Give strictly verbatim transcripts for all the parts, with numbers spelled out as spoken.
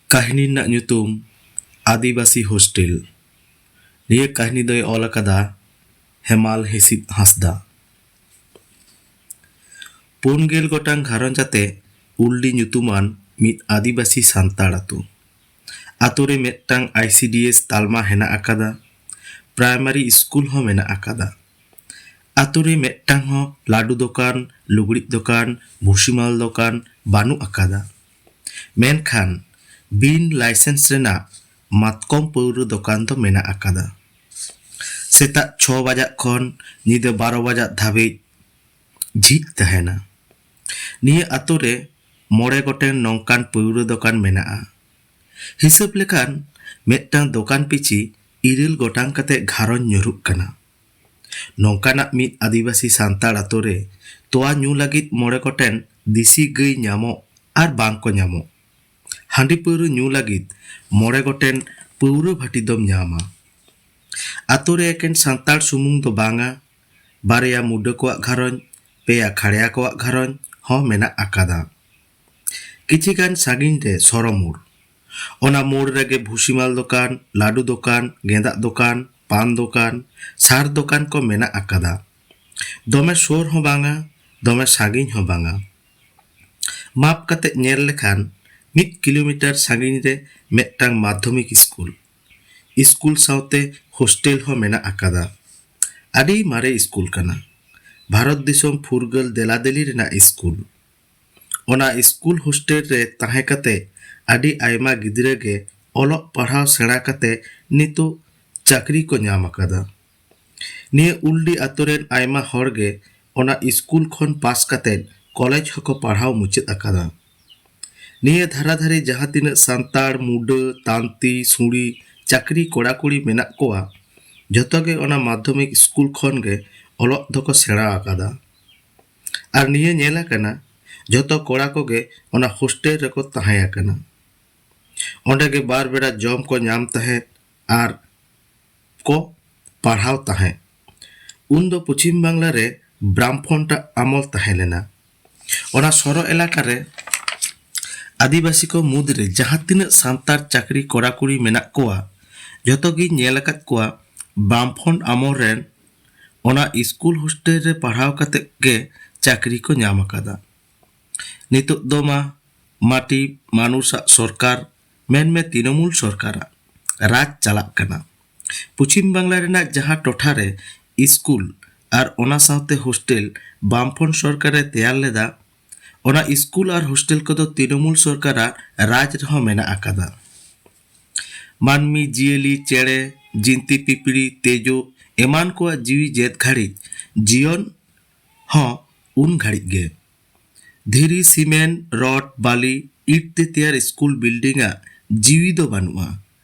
ᱠᱟᱹᱦᱱᱤ ᱨᱮᱱᱟᱜ ᱧᱩᱛᱩᱢ ᱟᱹᱫᱤᱵᱟᱹᱥᱤ ᱦᱳᱥᱴᱮᱞ᱾ ᱱᱤᱭᱟᱹ ᱠᱟᱹᱦᱱᱤ ᱫᱚᱭ ᱚᱞ ᱟᱠᱟᱫᱟ ᱦᱮᱢᱟᱞ ᱦᱤᱸᱥᱤᱫ ᱦᱟᱸᱥᱫᱟ᱾ ᱯᱩᱱ ᱜᱮᱞ ᱜᱚᱴᱟᱝ ᱜᱷᱟᱨᱚᱸᱡᱽ ᱟᱛᱮ ᱩᱞᱰᱤ ᱧᱩᱛᱩᱢᱟᱱ ᱢᱤᱫ ᱟᱹᱫᱤᱵᱟᱹᱥᱤ ᱥᱟᱱᱛᱟᱲ ᱟᱛᱳ᱾ ᱟᱛᱳ ᱨᱮ ᱢᱤᱫᱴᱟᱝ ᱟᱭ ᱥᱤ ᱰᱤ ᱮᱥ ᱛᱟᱞᱢᱟ ᱦᱮᱱᱟᱜ ᱟᱠᱟᱫᱟ, ᱯᱨᱟᱭᱢᱟᱨᱤ ᱥᱠᱩᱞ ᱦᱚᱸ ᱢᱮᱱᱟᱜ ᱟᱠᱟᱫᱟ᱾ ᱟᱛᱳ ᱨᱮ ᱢᱤᱫᱴᱟᱝ ᱦᱚᱸ ᱞᱟᱹᱰᱩ ᱫᱚᱠᱟᱱ, ᱞᱩᱜᱽᱲᱤᱡ ᱫᱚᱠᱟᱱ, ᱵᱷᱩᱥᱤᱢᱟᱞ ᱫᱚᱠᱟᱱ ᱵᱟᱹᱱᱩᱜ ᱟᱠᱟᱫᱟ᱾ ᱢᱮᱱᱠᱷᱟᱱ ᱵᱤᱱ ᱞᱟᱭᱥᱮᱱᱥ ᱨᱮᱱᱟᱜ ᱢᱟᱛᱠᱚᱢ ᱯᱟᱹᱣᱨᱟᱹ ᱫᱚᱠᱟᱱ ᱫᱚ ᱢᱮᱱᱟᱜ ᱟᱠᱟᱫᱟ᱾ ᱥᱮᱛᱟᱜ ᱪᱷᱚ ᱵᱟᱡᱟᱜ ᱠᱷᱚᱱ ᱧᱤᱫᱟᱹ ᱵᱟᱨᱚ ᱵᱟᱡᱟᱜ ᱫᱷᱟᱹᱵᱤᱡ ᱡᱷᱤᱡ ᱛᱟᱦᱮᱱᱟ᱾ ᱱᱤᱭᱟᱹ ᱟᱛᱳ ᱨᱮ ᱢᱚᱬᱮ ᱜᱚᱴᱮᱱ ᱱᱚᱝᱠᱟᱱ ᱯᱟᱹᱣᱨᱟᱹ ᱫᱚᱠᱟᱱ ᱢᱮᱱᱟᱜᱼᱟ᱾ ᱦᱤᱥᱟᱹᱵ ᱞᱮᱠᱷᱟᱱ ᱢᱤᱫᱴᱟᱝ ᱫᱚᱠᱟᱱ ᱯᱤᱪᱷᱤ ᱤᱨᱟᱹᱞ ᱜᱚᱴᱟᱝ ᱠᱟᱛᱮ ᱜᱷᱟᱨᱚᱸᱡᱽ ᱧᱩᱨᱦᱩᱜ ᱠᱟᱱᱟ᱾ ᱱᱚᱝᱠᱟᱱᱟᱜ ᱢᱤᱫ ᱟᱹᱫᱤᱵᱟᱹᱥᱤ ᱥᱟᱱᱛᱟᱲ ᱟᱛᱳ ᱨᱮ ᱛᱚᱣᱟ ᱧᱩ ᱞᱟᱹᱜᱤᱫ ᱢᱚᱬᱮ ᱜᱚᱴᱮᱱ ᱫᱮᱥᱤ ᱜᱟᱹᱭ ᱧᱟᱢᱚᱜ ᱟᱨ ᱵᱟᱝ ᱠᱚ ᱧᱟᱢᱚᱜ, ᱦᱟᱺᱰᱤ ᱯᱟᱹᱣᱨᱟᱹ ᱧᱩ ᱞᱟᱹᱜᱤᱫ ᱢᱚᱬᱮ ᱜᱚᱴᱮᱱ ᱯᱟᱹᱣᱨᱟᱹ ᱵᱷᱟᱹᱴᱤ ᱫᱚᱢ ᱧᱟᱢᱟ᱾ ᱟᱛᱳ ᱨᱮ ᱮᱠᱮᱱ ᱥᱟᱱᱛᱟᱲ ᱥᱩᱢᱩᱝ ᱫᱚ ᱵᱟᱝᱟ, ᱵᱟᱨᱭᱟ ᱢᱩᱰᱟᱹ ᱠᱚᱣᱟᱜ ᱜᱷᱟᱨᱚᱸᱡᱽ, ᱯᱮᱭᱟ ᱠᱷᱟᱲᱭᱟ ᱠᱚᱣᱟᱜ ᱜᱷᱟᱨᱚᱸᱡᱽ ᱦᱚᱸ ᱢᱮᱱᱟᱜ ᱟᱠᱟᱫᱟ᱾ ᱠᱤᱪᱷᱤ ᱜᱟᱱ ᱥᱟᱺᱜᱤᱧ ᱨᱮ ᱥᱚᱨᱚ ᱢᱳᱲ᱾ ᱚᱱᱟ ᱢᱳᱲ ᱨᱮᱜᱮ ᱵᱷᱩᱥᱤᱢᱟᱞ ᱫᱚᱠᱟᱱ, ᱞᱟᱹᱰᱩ ᱫᱚᱠᱟᱱ, ᱜᱮᱸᱫᱟᱜ ᱫᱚᱠᱟᱱ, ᱯᱟᱱ ᱫᱚᱠᱟᱱ, ᱥᱟᱨ ᱫᱚᱠᱟᱱ ᱠᱚ ᱢᱮᱱᱟᱜ ᱟᱠᱟᱫᱟ᱾ ᱫᱚᱢᱮ ᱥᱩᱨ ᱦᱚᱸ ᱵᱟᱝᱟ, ᱫᱚᱢᱮ ᱥᱟᱺᱜᱤᱧ ᱦᱚᱸ ᱵᱟᱝᱟ᱾ ᱢᱟᱯ ᱠᱟᱛᱮ ᱧᱮᱞ ᱞᱮᱠᱷᱟᱱ ᱢᱤᱫ ᱠᱤᱞᱳᱢᱤᱴᱟᱨ ᱥᱟᱺᱜᱤᱧ ᱨᱮ ᱢᱤᱫᱴᱟᱝ ᱢᱟᱫᱽᱫᱷᱚᱢᱤᱠ ᱥᱠᱩᱞ᱾ ᱥᱠᱩᱞ ᱥᱟᱶᱛᱮ ᱦᱳᱥᱴᱮᱞ ᱦᱚᱸ ᱢᱮᱱᱟᱜ ᱟᱠᱟᱫᱟ᱾ ᱟᱹᱰᱤ ᱢᱟᱨᱮ ᱥᱠᱩᱞ ᱠᱟᱱᱟ᱾ ᱵᱷᱟᱨᱚᱛ ᱫᱤᱥᱚᱢ ᱯᱷᱩᱨᱜᱟᱹᱞ ᱫᱮᱞᱟᱫᱮᱞᱤ ᱨᱮᱱᱟᱜ ᱥᱠᱩᱞ᱾ ᱚᱱᱟ ᱥᱠᱩᱞ ᱦᱳᱥᱴᱮᱞ ᱨᱮ ᱛᱟᱦᱮᱸ ᱠᱟᱛᱮ ᱟᱹᱰᱤ ᱟᱭᱢᱟ ᱜᱤᱫᱽᱨᱟᱹ ᱜᱮ ᱚᱞᱚᱜ ᱯᱟᱲᱦᱟᱣ ᱥᱮᱬᱟ ᱠᱟᱛᱮ ᱱᱤᱛᱚᱜ ᱪᱟᱹᱠᱨᱤ ᱠᱚ ᱧᱟᱢ ᱟᱠᱟᱫᱟ᱾ ᱱᱤᱭᱟᱹ ᱩᱞᱰᱤ ᱟᱛᱳ ᱨᱮᱱ ᱟᱭᱢᱟ ᱦᱚᱲ ᱜᱮ ᱚᱱᱟ ᱥᱠᱩᱞ ᱠᱷᱚᱱ ᱯᱟᱥ ᱠᱟᱛᱮ ᱠᱚᱞᱮᱡᱽ ᱦᱚᱸᱠᱚ ᱯᱟᱲᱦᱟᱣ ᱢᱩᱪᱟᱹᱫ ᱟᱠᱟᱫᱟ᱾ ᱱᱤᱭᱟᱹ ᱫᱷᱟᱨᱟ ᱫᱷᱟᱨᱮ ᱡᱟᱦᱟᱸ ᱛᱤᱱᱟᱹᱜ ᱥᱟᱱᱛᱟᱲ, ᱢᱩᱰᱟᱹ, ᱛᱟᱱᱛᱤ, ᱥᱩᱲᱤ, ᱪᱟᱹᱠᱨᱤ ᱠᱚᱲᱟ ᱠᱩᱲᱤ ᱢᱮᱱᱟᱜ ᱠᱚᱣᱟ, ᱡᱷᱚᱛᱚ ᱜᱮ ᱚᱱᱟ ᱢᱟᱫᱽᱫᱷᱚᱢᱤᱠ ᱥᱠᱩᱞ ᱠᱷᱚᱱ ᱜᱮ ᱚᱞᱚᱜ ᱫᱚᱠᱚ ᱥᱮᱬᱟ ᱟᱠᱟᱫᱟ᱾ ᱟᱨ ᱱᱤᱭᱟᱹ ᱧᱮᱞ ᱟᱠᱟᱱᱟ, ᱡᱷᱚᱛᱚ ᱠᱚᱲᱟ ᱠᱚᱜᱮ ᱚᱱᱟ ᱦᱳᱥᱴᱮᱞ ᱨᱮᱠᱚ ᱛᱟᱦᱮᱸ ᱟᱠᱟᱱᱟ᱾ ᱚᱸᱰᱮ ᱜᱮ ᱵᱟᱨ ᱵᱮᱲᱟ ᱡᱚᱢ ᱠᱚ ᱧᱟᱢ ᱛᱟᱦᱮᱸᱫ ᱟᱨ ᱠᱚ ᱯᱟᱲᱦᱟᱣ ᱛᱟᱦᱮᱸᱫ᱾ ᱩᱱᱫᱚ ᱯᱚᱪᱷᱤᱢ ᱵᱟᱝᱞᱟ ᱨᱮ ᱵᱨᱟᱢᱯᱷᱚᱱᱴᱟᱜ ᱟᱢᱚᱞ ᱛᱟᱦᱮᱸ ᱞᱮᱱᱟ᱾ ᱚᱱᱟ ᱥᱚᱨᱚ ᱮᱞᱟᱠᱟ ᱨᱮ ᱟᱹᱫᱤᱵᱟᱹᱥᱤ ᱠᱚ ᱢᱩᱫᱽᱨᱮ ᱡᱟᱦᱟᱸ ᱛᱤᱱᱟᱹᱜ ᱥᱟᱱᱛᱟᱲ ᱪᱟᱹᱠᱨᱤ ᱠᱚᱲᱟᱠᱩᱲᱤ ᱢᱮᱱᱟᱜ ᱠᱚᱣᱟ, ᱡᱷᱚᱛᱚ ᱜᱤᱧ ᱧᱮᱞ ᱟᱠᱟᱫ ᱠᱚᱣᱟ ᱵᱟᱢᱯᱷᱚᱱ ᱟᱢᱚᱞ ᱨᱮᱱ ᱚᱱᱟ ᱥᱠᱩᱞ ᱦᱳᱥᱴᱮᱞ ᱨᱮ ᱯᱟᱲᱦᱟᱣ ᱠᱟᱛᱮ ᱜᱮ ᱪᱟᱹᱠᱨᱤ ᱠᱚ ᱧᱟᱢ ᱟᱠᱟᱫᱟ᱾ ᱱᱤᱛᱚᱜ ᱫᱚ ᱢᱟ ᱢᱟᱹᱴᱤ ᱢᱟᱱᱩᱥᱟᱜ ᱥᱚᱨᱠᱟᱨ, ᱢᱮᱱᱢᱮ ᱛᱤᱱᱚᱢᱩᱞ ᱥᱚᱨᱠᱟᱨᱟᱜ ᱨᱟᱡᱽ ᱪᱟᱞᱟᱜ ᱠᱟᱱᱟ᱾ ᱯᱚᱪᱷᱤᱢ ᱵᱟᱝᱞᱟ ᱨᱮᱱᱟᱜ ᱡᱟᱦᱟᱸ ᱴᱚᱴᱷᱟ ᱨᱮ ᱥᱠᱩᱞ ᱟᱨ ᱚᱱᱟ ᱥᱟᱶᱛᱮ ᱦᱳᱥᱴᱮᱞ ᱵᱟᱢᱯᱷᱚᱱ ᱥᱚᱨᱠᱟᱨᱮ ᱛᱮᱭᱟᱨ ᱞᱮᱫᱟ, ᱚᱱᱟ ᱥᱠᱩᱞ ᱟᱨ ᱦᱳᱥᱴᱮᱞ ᱠᱚᱫᱚ ᱛᱤᱱᱚᱢᱩᱞ ᱥᱚᱨᱠᱟᱨᱟᱜ ᱨᱟᱡᱽ ᱨᱮᱦᱚᱸ ᱢᱮᱱᱟᱜ ᱟᱠᱟᱫᱟ᱾ ᱢᱟᱹᱱᱢᱤ, ᱡᱤᱭᱟᱹᱞᱤ, ᱪᱮᱬᱮ, ᱡᱤᱱᱛᱤ ᱯᱤᱯᱤᱲᱤ, ᱛᱮᱡᱳ ᱮᱢᱟᱱ ᱠᱚᱣᱟᱜ ᱡᱤᱣᱤ ᱡᱮᱫ ᱜᱷᱟᱹᱲᱤᱡ ᱡᱤᱭᱚᱱ ᱦᱚᱸ ᱩᱱ ᱜᱷᱟᱹᱲᱤᱡ ᱜᱮ᱾ ᱫᱷᱤᱨᱤ, ᱥᱤᱢᱮᱱᱴ, ᱨᱚᱰ, ᱵᱟᱞᱤ, ᱤᱴ ᱛᱮ ᱛᱮᱭᱟᱨ ᱥᱠᱩᱞ ᱵᱤᱞᱰᱤᱝ ᱟᱜ ᱡᱤᱣᱤ ᱫᱚ ᱵᱟᱹᱱᱩᱜᱼᱟ᱾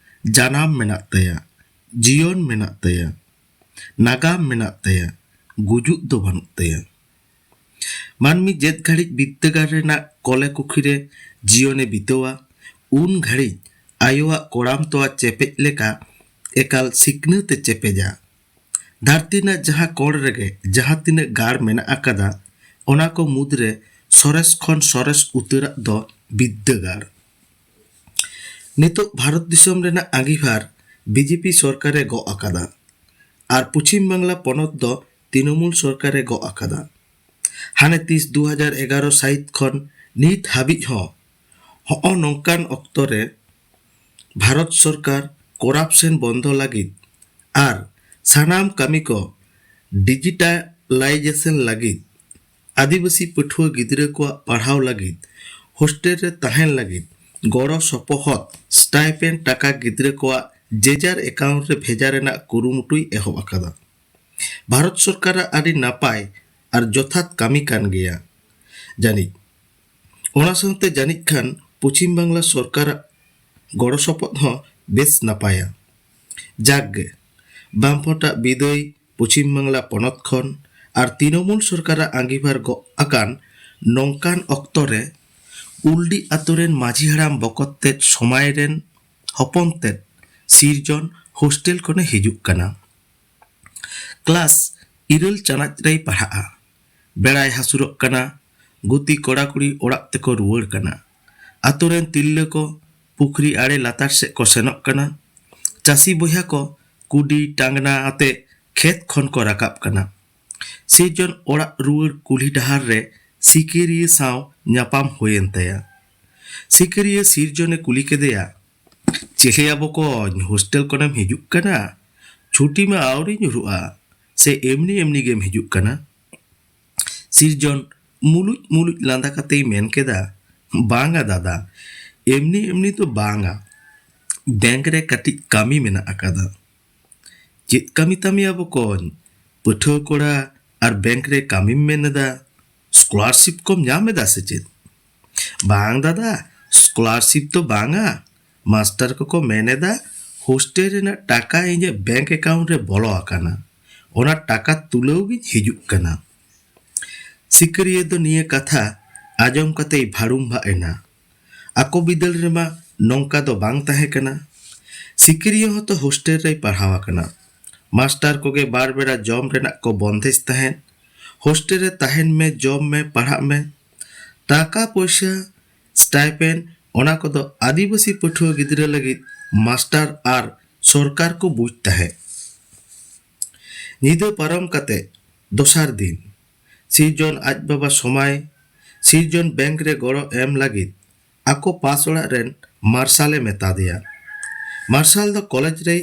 ᱡᱟᱱᱟᱢ ᱢᱮᱱᱟᱜ ᱛᱟᱭᱟ, ᱡᱤᱭᱚᱱ ᱢᱮᱱᱟᱜ ᱛᱟᱭᱟ, ᱱᱟᱜᱟᱢ ᱢᱮᱱᱟᱜ ᱛᱟᱭᱟ, ᱜᱩᱡᱩᱜ ᱫᱚ ᱵᱟᱹᱱᱩᱜ ᱛᱟᱭᱟ᱾ ᱢᱟᱹᱱᱢᱤ ᱡᱮᱫ ᱜᱷᱟᱹᱲᱤᱡ ᱵᱤᱫᱽᱫᱟᱹᱜᱟᱲ ᱨᱮᱱᱟᱜ ᱠᱚᱞᱮ ᱠᱩᱠᱷᱤ ᱨᱮ ᱡᱤᱭᱚᱱᱮ ᱵᱤᱛᱟᱹᱣᱟ, ᱩᱱ ᱜᱷᱟᱹᱲᱤᱡ ᱟᱭᱳᱣᱟᱜ ᱠᱚᱲᱟᱢ ᱛᱚᱣᱟ ᱪᱮᱯᱮᱡ ᱞᱮᱠᱟ ᱮᱠᱟᱞ ᱥᱤᱠᱱᱟᱹᱛ ᱮ ᱪᱮᱯᱮᱡᱟ᱾ ᱫᱷᱟᱹᱨᱛᱤ ᱨᱮᱱᱟᱜ ᱡᱟᱦᱟᱸ ᱠᱚᱬ ᱨᱮᱜᱮ ᱡᱟᱦᱟᱸ ᱛᱤᱱᱟᱹᱜ ᱜᱟᱲ ᱢᱮᱱᱟᱜ ᱟᱠᱟᱫᱟ, ᱚᱱᱟ ᱠᱚ ᱢᱩᱫᱽᱨᱮ ᱥᱚᱨᱮᱥ ᱠᱷᱚᱱ ᱥᱚᱨᱮᱥ ᱩᱛᱟᱹᱨᱟᱜ ᱫᱚ ᱵᱤᱫᱽᱫᱟᱹᱜᱟᱲ᱾ ᱱᱤᱛᱚᱜ ᱵᱷᱟᱨᱚᱛ ᱫᱤᱥᱚᱢ ᱨᱮᱱᱟᱜ ᱟᱸᱜᱤᱵᱷᱟᱨ ᱵᱤᱡᱮᱯᱤ ᱥᱚᱨᱠᱟᱨᱮ ᱜᱚᱜ ᱟᱠᱟᱫᱟ ᱟᱨ ᱯᱚᱪᱷᱤᱢ ᱵᱟᱝᱞᱟ ᱯᱚᱱᱚᱛ ᱫᱚ ᱛᱤᱱᱚᱢᱩᱞ ᱥᱚᱨᱠᱟᱨᱮ ᱜᱚᱜ ᱟᱠᱟᱫᱟ᱾ ᱦᱟᱱᱮ ᱛᱤᱥ ᱫᱩ ᱦᱟᱡᱟᱨ ᱮᱜᱟᱨᱚ ᱥᱟᱹᱦᱤᱛ ᱠᱷᱚᱱ ᱱᱤᱛ ᱦᱟᱹᱵᱤᱡ ᱦᱚᱸ ᱦᱚᱸᱜᱼᱚ ᱱᱚᱝᱠᱟᱱ ᱚᱠᱛᱚ ᱨᱮ ᱵᱷᱟᱨᱚᱛ ᱥᱚᱨᱠᱟᱨ ᱠᱚᱨᱟᱯᱥᱚᱱ ᱵᱚᱱᱫᱚ ᱞᱟᱹᱜᱤᱫ ᱟᱨ ᱥᱟᱱᱟᱢ ᱠᱟᱹᱢᱤ ᱠᱚ ᱰᱤᱡᱤᱴᱟᱞᱟᱭᱡᱮᱥᱚᱱ ᱞᱟᱹᱜᱤᱫ, ᱟᱹᱫᱤᱵᱟᱹᱥᱤ ᱯᱟᱹᱴᱷᱩᱣᱟᱹ ᱜᱤᱫᱽᱨᱟᱹ ᱠᱚᱣᱟᱜ ᱯᱟᱲᱦᱟᱣ ᱞᱟᱹᱜᱤᱫ ᱦᱳᱥᱴᱮᱞ ᱨᱮ ᱛᱟᱦᱮᱱ ᱞᱟᱹᱜᱤᱫ ᱜᱚᱲᱚ ᱥᱚᱯᱚᱦᱚᱫ ᱥᱴᱟᱭᱯᱮᱱᱰ ᱴᱟᱠᱟ ᱜᱤᱫᱽᱨᱟᱹ ᱠᱚᱣᱟᱜ ᱡᱮᱡᱟᱨ ᱮᱠᱟᱣᱩᱱᱴ ᱨᱮ ᱵᱷᱮᱡᱟ ᱨᱮᱱᱟᱜ ᱠᱩᱨᱩᱢᱩᱴᱩᱭ ᱮᱦᱚᱵ ᱟᱠᱟᱫᱟ᱾ ᱵᱷᱟᱨᱚᱛ ᱥᱚᱨᱠᱟᱨᱟᱜ ᱟᱹᱰᱤ ᱱᱟᱯᱟᱭ ᱟᱨ ᱡᱚᱛᱷᱟᱛ ᱠᱟᱹᱢᱤ ᱠᱟᱱ ᱜᱮᱭᱟ ᱡᱟᱹᱱᱤᱡ᱾ ᱚᱱᱟ ᱥᱟᱶᱛᱮ ᱡᱟᱹᱱᱤᱡ ᱠᱷᱟᱱ ᱯᱚᱪᱷᱤᱢ ᱵᱟᱝᱞᱟ ᱥᱚᱨᱠᱟᱨᱟᱜ ᱜᱚᱲᱚ ᱥᱚᱯᱚᱦᱚᱫ ᱦᱚᱸ ᱵᱮᱥ ᱱᱟᱯᱟᱭᱟ᱾ ᱡᱟᱠ ᱜᱮ, ᱵᱟᱢᱯᱷᱚᱱᱴᱟᱜ ᱵᱤᱫᱟᱹᱭ ᱯᱚᱪᱷᱤᱢ ᱵᱟᱝᱞᱟ ᱯᱚᱱᱚᱛ ᱠᱷᱚᱱ ᱟᱨ ᱛᱤᱱᱚᱢᱩᱞ ᱥᱚᱨᱠᱟᱨᱟᱜ ᱟᱸᱜᱤᱵᱷᱟᱨ ᱜᱚᱜ ᱟᱠᱟᱱ ᱱᱚᱝᱠᱟᱱ ᱚᱠᱛᱚ ᱨᱮ ᱩᱞᱰᱤ ᱟᱛᱳ ᱨᱮᱱ ᱢᱟᱹᱡᱷᱤ ᱦᱟᱲᱟᱢ ᱵᱚᱠᱚᱛ ᱛᱮᱫ ᱥᱚᱢᱟᱭ ᱨᱮᱱ ᱦᱚᱯᱚᱱ ᱛᱮᱫ ᱥᱤᱨᱡᱚᱱ ᱦᱳᱥᱴᱮᱞ ᱠᱷᱚᱱᱮ ᱦᱤᱡᱩᱜ ᱠᱟᱱᱟ᱾ ᱠᱞᱟᱥ ᱤᱨᱟᱹᱞ ᱪᱟᱱᱟᱪ ᱨᱮᱭ ᱯᱟᱲᱦᱟᱜᱼᱟ᱾ ᱵᱮᱲᱟᱭ ᱦᱟᱹᱥᱩᱨᱚᱜ ᱠᱟᱱᱟ᱾ ᱜᱩᱛᱤ ᱠᱚᱲᱟ ᱠᱩᱲᱤ ᱚᱲᱟᱜ ᱛᱮᱠᱚ ᱨᱩᱣᱟᱹᱲ ᱠᱟᱱᱟ᱾ ᱟᱛᱳ ᱨᱮᱱ ᱛᱤᱨᱞᱟᱹ ᱠᱚ ᱯᱩᱠᱷᱨᱤ ᱟᱲᱮ ᱞᱟᱛᱟᱨ ᱥᱮᱫ ᱠᱚ ᱥᱮᱱᱚᱜ ᱠᱟᱱᱟ᱾ ᱪᱟᱹᱥᱤ ᱵᱚᱭᱦᱟ ᱠᱚ ᱠᱩᱰᱤ ᱴᱟᱝᱜᱽᱱᱟ ᱟᱛᱮ ᱠᱷᱮᱛ ᱠᱷᱚᱱ ᱠᱚ ᱨᱟᱠᱟᱵ ᱠᱟᱱᱟ᱾ ᱥᱤᱨᱡᱚᱱ ᱚᱲᱟᱜ ᱨᱩᱣᱟᱹᱲ ᱠᱩᱞᱦᱤ ᱰᱟᱦᱟᱨ ᱨᱮ ᱥᱤᱠᱟᱹᱨᱤᱭᱟᱹ ᱥᱟᱶ ᱧᱟᱯᱟᱢ ᱦᱩᱭᱮᱱ ᱛᱟᱭᱟ᱾ ᱥᱤᱠᱟᱹᱨᱤᱭᱟᱹ ᱥᱤᱨᱡᱚᱱᱮ ᱠᱩᱞᱤ ᱠᱮᱫᱮᱭᱟ, "ᱪᱮᱞᱮᱭᱟ ᱵᱚᱠᱚᱧ, ᱦᱳᱥᱴᱮᱞ ᱠᱷᱚᱱᱮᱢ ᱦᱤᱡᱩᱜ ᱠᱟᱱᱟ? ᱪᱷᱩᱴᱤ ᱢᱟ ᱟᱹᱣᱨᱤ ᱧᱩᱨᱩᱜᱼᱟ, ᱥᱮ ᱮᱢᱱᱤ ᱮᱢᱱᱤ ᱜᱮᱢ ᱦᱤᱡᱩᱜ ᱠᱟᱱᱟ?" ᱥᱤᱨᱡᱚᱱ ᱢᱩᱞᱩᱡ ᱢᱩᱞᱩᱡ ᱞᱟᱸᱫᱟ ᱠᱟᱛᱮᱭ ᱢᱮᱱ ᱠᱮᱫᱟ, "ᱵᱟᱝᱟ ᱫᱟᱫᱟ, ᱮᱢᱱᱤ ᱮᱢᱱᱤ ᱫᱚ ᱵᱟᱝᱟ, ᱵᱮᱝᱠ ᱨᱮ ᱠᱟᱹᱴᱤᱡ ᱠᱟᱹᱢᱤ ᱢᱮᱱᱟᱜ ᱟᱠᱟᱫᱟ᱾" "ᱪᱮᱫ ᱠᱟᱹᱢᱤ ᱛᱟᱢ ᱭᱟ ᱵᱚᱠᱚᱧ? ᱯᱟᱹᱴᱷᱩᱣᱟᱹ ᱠᱚᱲᱟ ᱟᱨ ᱵᱮᱝᱠ ᱨᱮ ᱠᱟᱹᱢᱤᱢ ᱢᱮᱱ ᱮᱫᱟ? ᱥᱠᱚᱞᱟᱨᱥᱤᱯ ᱠᱚᱢ ᱧᱟᱢ ᱮᱫᱟ ᱥᱮ ᱪᱮᱫ?" "ᱵᱟᱝ ᱫᱟᱫᱟ, ᱥᱠᱚᱞᱟᱨᱥᱤᱯ ᱫᱚ ᱵᱟᱝᱟ, ᱢᱟᱥᱴᱟᱨ ᱠᱚᱠᱚ ᱢᱮᱱ ᱮᱫᱟ ᱦᱳᱥᱴᱮᱞ ᱨᱮᱱᱟᱜ ᱴᱟᱠᱟ ᱤᱧᱟᱹᱜ ᱵᱮᱝᱠ ᱮᱠᱟᱣᱩᱱᱴ ᱨᱮ ᱵᱚᱞᱚ ᱟᱠᱟᱱᱟ, ᱚᱱᱟ ᱴᱟᱠᱟ ᱛᱩᱞᱟᱹᱣ ᱜᱤᱧ ᱦᱤᱡᱩᱜ ᱠᱟᱱᱟ᱾" ᱥᱤᱠᱟᱹᱨᱤᱭᱟᱹ ᱫᱚ ᱱᱤᱭᱟᱹ ᱠᱟᱛᱷᱟ ᱟᱸᱡᱚᱢ ᱠᱟᱛᱮᱭ ᱵᱷᱟᱹᱲᱩᱢ ᱵᱷᱟᱜ ᱮᱱᱟ᱾ ᱟᱠᱚ ᱵᱤᱫᱟᱹᱞ ᱨᱮᱢᱟ ᱱᱚᱝᱠᱟ ᱫᱚ ᱵᱟᱝ ᱛᱟᱦᱮᱸ ᱠᱟᱱᱟ᱾ ᱥᱤᱠᱟᱹᱨᱤᱭᱟᱹ ᱦᱚᱸᱛᱚ ᱦᱳᱥᱴᱮᱞ ᱨᱮᱭ ᱯᱟᱲᱦᱟᱣ ᱟᱠᱟᱱᱟ᱾ ᱢᱟᱥᱴᱟᱨ ᱠᱚᱜᱮ ᱵᱟᱨ ᱵᱮᱲᱟ ᱡᱚᱢ ᱨᱮᱱᱟᱜ ᱠᱚ ᱵᱚᱱᱫᱮᱡᱽ ᱛᱟᱦᱮᱸᱫ᱾ ᱦᱳᱥᱴᱮᱞ ᱨᱮ ᱛᱟᱦᱮᱱ ᱢᱮ, ᱡᱚᱢ ᱢᱮ, ᱯᱟᱲᱦᱟᱜ ᱢᱮ᱾ ᱴᱟᱠᱟ ᱯᱚᱭᱥᱟ, ᱥᱴᱟᱭᱯᱮᱱᱰ, ᱚᱱᱟ ᱠᱚᱫᱚ ᱟᱹᱫᱤᱵᱟᱹᱥᱤ ᱯᱟᱹᱴᱷᱩᱣᱟᱹ ᱜᱤᱫᱽᱨᱟᱹ ᱞᱟᱹᱜᱤᱫ ᱢᱟᱥᱴᱟᱨ ᱟᱨ ᱥᱚᱨᱠᱟᱨ ᱠᱚ ᱵᱩᱡᱽ ᱛᱟᱦᱮᱸᱫ᱾ ᱧᱤᱫᱟᱹ ᱯᱟᱨᱚᱢ ᱠᱟᱛᱮ ᱫᱚᱥᱟᱨ ᱫᱤᱱ, ᱥᱤᱨᱡᱚᱱ ᱟᱡ ᱵᱟᱵᱟ ᱥᱚᱢᱟᱭ ᱥᱤᱨᱡᱚᱱ ᱵᱮᱝᱠ ᱨᱮ ᱜᱚᱲᱚ ᱮᱢ ᱞᱟᱹᱜᱤᱫ ᱟᱠᱚ ᱯᱟᱥ ᱚᱲᱟᱜ ᱨᱮᱱ ᱢᱟᱨᱥᱟᱞᱮ ᱢᱮᱛᱟ ᱫᱮᱭᱟ᱾ ᱢᱟᱨᱥᱟᱞ ᱫᱚ ᱠᱚᱞᱮᱡᱽ ᱨᱮᱭ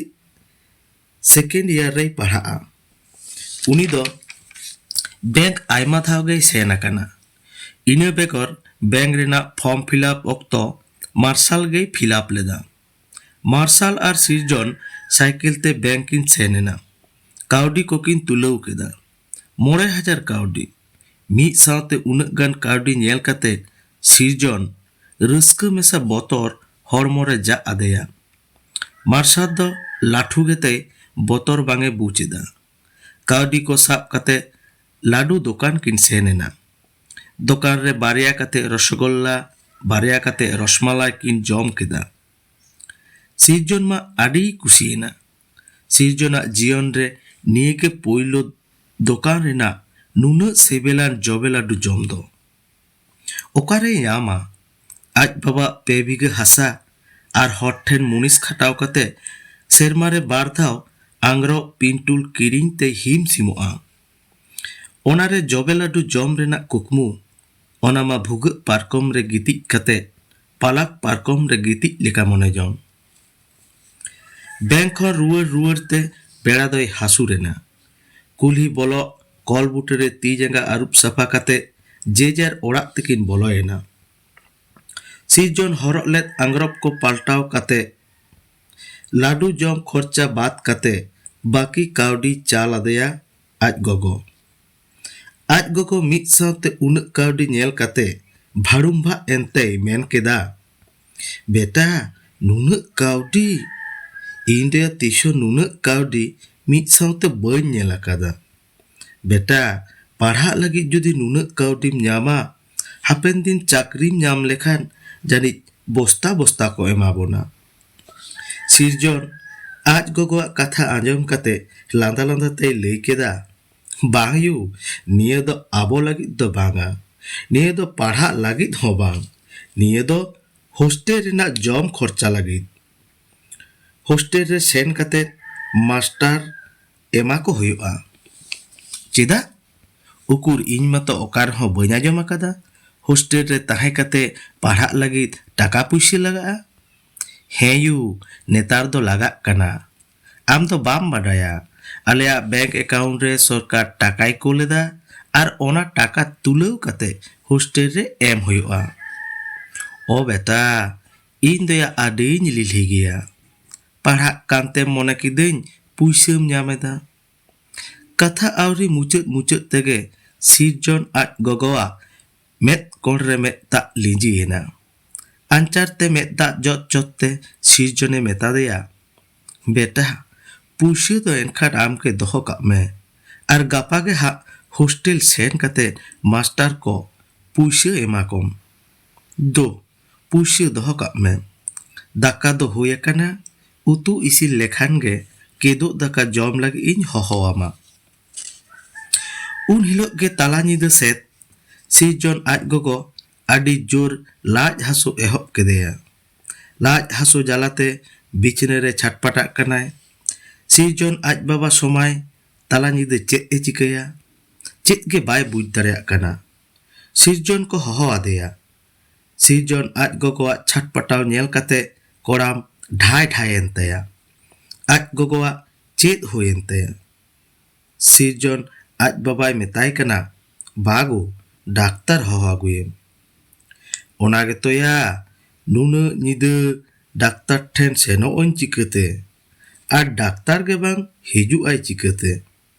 ᱥᱮᱠᱮᱱᱰ ᱤᱭᱟᱨ ᱨᱮᱭ ᱯᱟᱲᱦᱟᱜᱼᱟ᱾ ᱩᱱᱤ ᱫᱚ ᱵᱮᱝᱠ ᱟᱭᱢᱟ ᱫᱷᱟᱣ ᱜᱮᱭ ᱥᱮᱱ ᱟᱠᱟᱱᱟ᱾ ᱤᱱᱟᱹ ᱵᱮᱜᱚᱨ ᱵᱮᱝᱠ ᱨᱮᱱᱟᱜ ᱯᱷᱚᱨᱢ ᱯᱷᱤᱞᱟᱯ ᱚᱠᱛᱚ ᱢᱟᱨᱥᱟᱞ ᱜᱮᱭ ᱯᱷᱤᱞᱟᱯ ᱞᱮᱫᱟ᱾ ᱢᱟᱨᱥᱟᱞ ᱟᱨ ᱥᱤᱨᱡᱚᱱ ᱥᱟᱭᱠᱮᱞ ᱛᱮ ᱵᱮᱝᱠ ᱠᱤᱱ ᱥᱮᱱ ᱮᱱᱟ᱾ ᱠᱟᱹᱣᱰᱤ ᱠᱚᱠᱤᱱ ᱛᱩᱞᱟᱹᱣ ᱠᱮᱫᱟ, ᱢᱚᱬᱮ ᱦᱟᱡᱟᱨ ᱠᱟᱹᱣᱰᱤ᱾ ᱢᱤᱫ ᱥᱟᱶᱛᱮ ᱩᱱᱟᱹᱜ ᱜᱟᱱ ᱠᱟᱹᱣᱰᱤ ᱧᱮᱞ ᱠᱟᱛᱮ ᱥᱤᱨᱡᱚᱱ ᱨᱟᱹᱥᱠᱟᱹ ᱢᱮᱥᱟ ᱵᱚᱛᱚᱨ ᱦᱚᱲᱢᱚ ᱨᱮ ᱡᱟᱜ ᱟᱫᱮᱭᱟ᱾ ᱢᱟᱨᱥᱟᱞ ᱫᱚ ᱞᱟᱹᱴᱷᱩ ᱜᱮᱛᱮ ᱵᱚᱛᱚᱨ ᱵᱟᱝ ᱮ ᱵᱩᱡᱽ ᱮᱫᱟ᱾ ᱠᱟᱹᱣᱰᱤ ᱠᱚ ᱥᱟᱵ ᱠᱟᱛᱮ ᱞᱟᱹᱰᱩ ᱫᱚᱠᱟᱱ ᱠᱤᱱ ᱥᱮᱱ ᱮᱱᱟ᱾ ᱫᱚᱠᱟᱱ ᱨᱮ ᱵᱟᱨᱭᱟ ᱠᱟᱛᱮ ᱨᱚᱥᱚᱜᱳᱞᱞᱟ, ᱵᱟᱨᱭᱟ ᱠᱟᱛᱮ ᱨᱚᱥᱢᱟᱞᱟᱭ ᱠᱤᱱ ᱡᱚᱢ ᱠᱮᱫᱟ᱾ ᱥᱤᱨᱡᱚᱱ ᱢᱟ ᱟᱹᱰᱤᱭ ᱠᱩᱥᱤᱭᱮᱱᱟ᱾ ᱥᱤᱨᱡᱚᱱᱟᱜ ᱡᱤᱭᱚᱱ ᱨᱮ ᱱᱤᱭᱟᱹ ᱜᱮ ᱯᱳᱭᱞᱳ ᱫᱚᱠᱟᱱ ᱨᱮᱱᱟᱜ ᱱᱩᱱᱟᱹᱜ ᱥᱤᱵᱤᱞᱟᱱ ᱡᱚᱵᱮ ᱞᱟᱹᱰᱩ ᱡᱚᱢ ᱫᱚ᱾ ᱚᱠᱟᱨᱮᱭ ᱧᱟᱢᱟ? ᱟᱡ ᱵᱟᱵᱟᱣᱟᱜ ᱯᱮ ᱵᱤᱜᱷᱟᱹ ᱦᱟᱥᱟ ᱟᱨ ᱦᱚᱲ ᱴᱷᱮᱱ ᱢᱩᱱᱤᱥ ᱠᱷᱟᱴᱟᱣ ᱠᱟᱛᱮ ᱥᱮᱨᱢᱟ ᱨᱮ ᱵᱟᱨ ᱫᱷᱟᱣ ᱟᱝᱜᱽᱨᱚᱵ ᱯᱤᱱᱴᱩᱞ ᱠᱤᱨᱤᱧ ᱛᱮᱭ ᱦᱤᱢ ᱥᱤᱢᱚᱜᱼᱟ᱾ ᱚᱱᱟᱨᱮ ᱡᱚᱵᱮ ᱞᱟᱹᱰᱩ ᱡᱚᱢ ᱨᱮᱱᱟᱜ ᱠᱩᱠᱢᱩ, ᱚᱱᱟ ᱢᱟ ᱵᱷᱩᱜᱟᱹᱜ ᱯᱟᱨᱠᱚᱢ ᱨᱮ ᱜᱤᱛᱤᱡ ᱠᱟᱛᱮ ᱯᱟᱞᱟᱠ ᱯᱟᱨᱠᱚᱢ ᱨᱮ ᱜᱤᱛᱤᱡ ᱞᱮᱠᱟ ᱢᱚᱱᱮ ᱡᱚᱝ᱾ ᱵᱮᱝᱠ ᱠᱷᱚᱱ ᱨᱩᱣᱟᱹᱲ ᱨᱩᱣᱟᱹᱲ ᱛᱮ ᱵᱮᱲᱟ ᱫᱚᱭ ᱦᱟᱹᱥᱩᱨ ᱮᱱᱟ᱾ ᱠᱩᱞᱦᱤ ᱵᱚᱞᱚᱜ, ᱠᱚᱞ ᱵᱩᱴᱟᱹᱨᱮ ᱛᱤ ᱡᱟᱸᱜᱟ ᱟᱹᱨᱩᱵ ᱥᱟᱯᱷᱟ ᱠᱟᱛᱮ ᱡᱮ ᱡᱟᱨ ᱚᱲᱟᱜ ᱛᱮᱠᱤᱱ ᱵᱚᱞᱚᱭᱮᱱᱟ᱾ ᱥᱤᱨᱡᱚᱱ ᱦᱚᱨᱚᱜ ᱞᱮᱫ ᱟᱝᱜᱽᱨᱚᱵ ᱠᱚ ᱯᱟᱞᱴᱟᱣ ᱠᱟᱛᱮ ᱞᱟᱹᱰᱩ ᱡᱚᱢ ᱠᱷᱚᱨᱪᱟ ᱵᱟᱫ ᱠᱟᱛᱮ ᱵᱟᱹᱠᱤ ᱠᱟᱹᱣᱰᱤ ᱪᱟᱞ ᱟᱫᱮᱭᱟ ᱟᱡ ᱜᱚᱜᱚ᱾ ᱟᱡ ᱜᱚᱜᱚ ᱢᱤᱫ ᱥᱟᱶᱛᱮ ᱩᱱᱟᱹᱜ ᱠᱟᱹᱣᱰᱤ ᱧᱮᱞ ᱠᱟᱛᱮ ᱵᱷᱟᱹᱲᱩᱢᱵᱷᱟᱜ ᱮᱱᱛᱮᱭ ᱢᱮᱱ ᱠᱮᱫᱟ, "ᱵᱮᱴᱟ, ᱱᱩᱱᱟᱹᱜ ᱠᱟᱹᱣᱰᱤ? ᱤᱧ ᱫᱚᱭᱟ ᱛᱤᱥᱦᱚᱸ ᱱᱩᱱᱟᱹᱜ ᱠᱟᱹᱣᱰᱤ ᱢᱤᱫ ᱥᱟᱶᱛᱮ ᱵᱟᱹᱧ ᱧᱮᱞ ᱟᱠᱟᱫᱟ᱾ ᱵᱮᱴᱟ, ᱯᱟᱲᱦᱟᱜ ᱞᱟᱹᱜᱤᱫ ᱡᱩᱫᱤ ᱱᱩᱱᱟᱹᱜ ᱠᱟᱹᱣᱰᱤᱢ ᱧᱟᱢᱟ, ᱦᱟᱯᱮᱱ ᱫᱤᱱ ᱪᱟᱹᱠᱨᱤᱢ ᱧᱟᱢ ᱞᱮᱠᱷᱟᱱ ᱡᱟᱹᱱᱤᱡ ᱵᱚᱥᱛᱟ ᱵᱚᱥᱛᱟ ᱠᱚ ᱮᱢᱟ ᱵᱚᱱᱟ᱾" ᱥᱤᱨᱡᱚᱱ ᱟᱡ ᱜᱚᱜᱚᱣᱟᱜ ᱠᱟᱛᱷᱟ ᱟᱸᱡᱚᱢ ᱠᱟᱛᱮ ᱞᱟᱸᱫᱟ ᱞᱟᱸᱫᱟ ᱛᱮᱭ ᱞᱟᱹᱭ ᱠᱮᱫᱟ, "ᱵᱟᱝ ᱭᱩ, ᱱᱤᱭᱟᱹ ᱫᱚ ᱟᱵᱚ ᱞᱟᱹᱜᱤᱫ ᱫᱚ ᱵᱟᱝᱟ, ᱱᱤᱭᱟᱹ ᱫᱚ ᱯᱟᱲᱦᱟᱜ ᱞᱟᱹᱜᱤᱫ ᱦᱚᱸ ᱵᱟᱝ, ᱱᱤᱭᱟᱹ ᱫᱚ ᱦᱳᱥᱴᱮᱞ ᱨᱮᱱᱟᱜ ᱡᱚᱢ ᱠᱷᱚᱨᱪᱟ ᱞᱟᱹᱜᱤᱫ᱾ ᱦᱳᱥᱴᱮᱞ ᱨᱮ ᱥᱮᱱ ᱠᱟᱛᱮ ᱢᱟᱥᱴᱟᱨ ᱮᱢᱟ ᱠᱚ ᱦᱩᱭᱩᱜᱼᱟ᱾" "ᱪᱮᱫᱟᱜ? ᱩᱠᱩᱨ, ᱤᱧ ᱢᱟᱛᱚ ᱚᱠᱟ ᱨᱮᱦᱚᱸ ᱵᱟᱹᱧ ᱟᱸᱡᱚᱢ ᱟᱠᱟᱫᱟ ᱦᱳᱥᱴᱮᱞ ᱨᱮ ᱛᱟᱦᱮᱸ ᱠᱟᱛᱮ ᱯᱟᱲᱦᱟᱜ ᱞᱟᱹᱜᱤᱫ ᱴᱟᱠᱟ ᱯᱩᱭᱥᱟᱹ ᱞᱟᱜᱟᱜᱼᱟ?" "ᱦᱮᱸ ᱭᱩ, ᱱᱮᱛᱟᱨ ᱫᱚ ᱞᱟᱜᱟᱜ ᱠᱟᱱᱟ᱾ ᱟᱢ ᱫᱚ ᱵᱟᱢ ᱵᱟᱰᱟᱭᱟ, ᱟᱞᱮᱭᱟᱜ ᱵᱮᱝᱠ ᱮᱠᱟᱣᱩᱱᱴ ᱨᱮ ᱥᱚᱨᱠᱟᱨ ᱴᱟᱠᱟᱭ ᱠᱳᱞ ᱮᱫᱟ ᱟᱨ ᱚᱱᱟ ᱴᱟᱠᱟ ᱛᱩᱞᱟᱹᱣ ᱠᱟᱛᱮ ᱦᱳᱥᱴᱮᱞ ᱨᱮ ᱮᱢ ᱦᱩᱭᱩᱜᱼᱟ᱾" "ᱚ ᱵᱮᱴᱟ, ᱤᱧ ᱫᱚᱭᱟ ᱟᱹᱰᱤᱧ ᱞᱤᱞᱦᱤ ᱜᱮᱭᱟ᱾ ᱯᱟᱲᱦᱟᱜ ᱠᱟᱱᱛᱮᱢ ᱢᱚᱱᱮ ᱠᱤᱫᱟᱹᱧ ᱯᱩᱭᱥᱟᱹᱢ ᱧᱟᱢ ᱮᱫᱟ᱾" ᱠᱟᱛᱷᱟ ᱟᱹᱣᱨᱤ ᱢᱩᱪᱟᱹᱫ ᱢᱩᱪᱟᱹᱫ ᱛᱮᱜᱮ ᱥᱤᱨᱡᱚᱱ ᱟᱡ ᱜᱚᱜᱚᱣᱟᱜ ᱢᱮᱫ ᱠᱚᱬ ᱨᱮ ᱢᱮᱫ ᱫᱟᱜ ᱞᱤᱸᱡᱤᱭᱮᱱᱟ᱾ ᱟᱧᱪᱟᱨ ᱛᱮ ᱢᱮᱫ ᱫᱟᱜ ᱡᱚᱫ ᱡᱚᱫ ᱛᱮ ᱥᱤᱨᱡᱚᱱᱮ ᱢᱮᱛᱟ ᱫᱮᱭᱟ, "ᱵᱮᱴᱟ, ᱯᱩᱭᱥᱟᱹ ᱫᱚ ᱮᱱᱠᱷᱟᱱ ᱟᱢ ᱜᱮ ᱫᱚᱦᱚ ᱠᱟᱜ ᱢᱮ, ᱟᱨ ᱜᱟᱯᱟ ᱜᱮ ᱦᱟᱸᱜ ᱦᱳᱥᱴᱮᱞ ᱥᱮᱱ ᱠᱟᱛᱮ ᱢᱟᱥᱴᱟᱨ ᱠᱚ ᱯᱩᱭᱥᱟᱹ ᱮᱢᱟ ᱠᱚᱢ᱾ ᱫᱳ, ᱯᱩᱭᱥᱟᱹ ᱫᱚᱦᱚ ᱠᱟᱜ ᱢᱮ᱾ ᱫᱟᱠᱟ ᱫᱚ ᱦᱩᱭ ᱟᱠᱟᱱᱟ, ᱩᱛᱩ ᱤᱥᱤᱱ ᱞᱮᱠᱷᱟᱱ ᱜᱮ ᱠᱮᱫᱳᱜ ᱫᱟᱠᱟ ᱡᱚᱢ ᱞᱟᱹᱜᱤᱫ ᱤᱧ ᱦᱚᱦᱚ ᱟᱢᱟ᱾" ᱩᱱ ᱦᱤᱞᱳᱜ ᱜᱮ ᱛᱟᱞᱟ ᱧᱤᱫᱟᱹ ᱥᱮᱫ ᱥᱤᱨᱡᱚᱱ ᱟᱡ ᱜᱚᱜᱚ ᱟᱹᱰᱤ ᱡᱳᱨ ᱞᱟᱡ ᱦᱟᱹᱥᱩ ᱮᱦᱚᱵ ᱠᱮᱫᱮᱭᱟ᱾ ᱞᱟᱡ ᱦᱟᱹᱥᱩ ᱡᱟᱞᱟᱛᱮ ᱵᱤᱪᱷᱱᱟᱹ ᱨᱮ ᱪᱷᱟᱴᱯᱟᱴᱟᱜ ᱠᱟᱱᱟᱭ᱾ ᱥᱤᱨᱡᱚᱱ ᱟᱡ ᱵᱟᱵᱟ ᱥᱚᱢᱟᱭ ᱛᱟᱞᱟ ᱧᱤᱫᱟᱹ ᱪᱮᱫ ᱮ ᱪᱤᱠᱟᱹᱭᱟ? ᱪᱮᱫ ᱜᱮ ᱵᱟᱭ ᱵᱩᱡᱽ ᱫᱟᱲᱮᱭᱟᱜ ᱠᱟᱱᱟ᱾ ᱥᱤᱨᱡᱚᱱ ᱠᱚ ᱦᱚᱦᱚ ᱟᱫᱮᱭᱟ᱾ ᱥᱤᱨᱡᱚᱱ ᱟᱡ ᱜᱚᱜᱚᱣᱟᱜ ᱪᱷᱟᱴᱯᱟᱴᱟᱣ ᱧᱮᱞ ᱠᱟᱛᱮ ᱠᱚᱲᱟᱢ ᱰᱷᱟᱭ ᱰᱷᱟᱭ ᱮᱱ ᱛᱟᱭᱟ᱾ ᱟᱡ ᱜᱚᱜᱚᱣᱟᱜ ᱪᱮᱫ ᱦᱩᱭᱮᱱ ᱛᱟᱭᱟ? ᱥᱤᱨᱡᱚᱱ ᱟᱡ ᱵᱟᱵᱟᱭ ᱢᱮᱛᱟᱭ ᱠᱟᱱᱟ, "ᱵᱟᱹᱵᱩ, ᱰᱟᱠᱛᱟᱨ ᱦᱚᱦᱚ ᱟᱹᱜᱩᱭᱮᱢ᱾" "ᱚᱱᱟ ᱜᱮᱛᱚᱭᱟ, ᱱᱩᱱᱟᱹᱜ ᱧᱤᱫᱟᱹ ᱰᱟᱠᱛᱟᱨ ᱴᱷᱮᱱ ᱥᱮᱱᱚᱜ ᱟᱹᱧ ᱪᱤᱠᱟᱹᱛᱮ? ᱟᱨ ᱰᱟᱠᱛᱟᱨ ᱜᱮ ᱵᱟᱝ ᱦᱤᱡᱩᱜ ᱟᱭ ᱪᱤᱠᱟᱹᱛᱮ?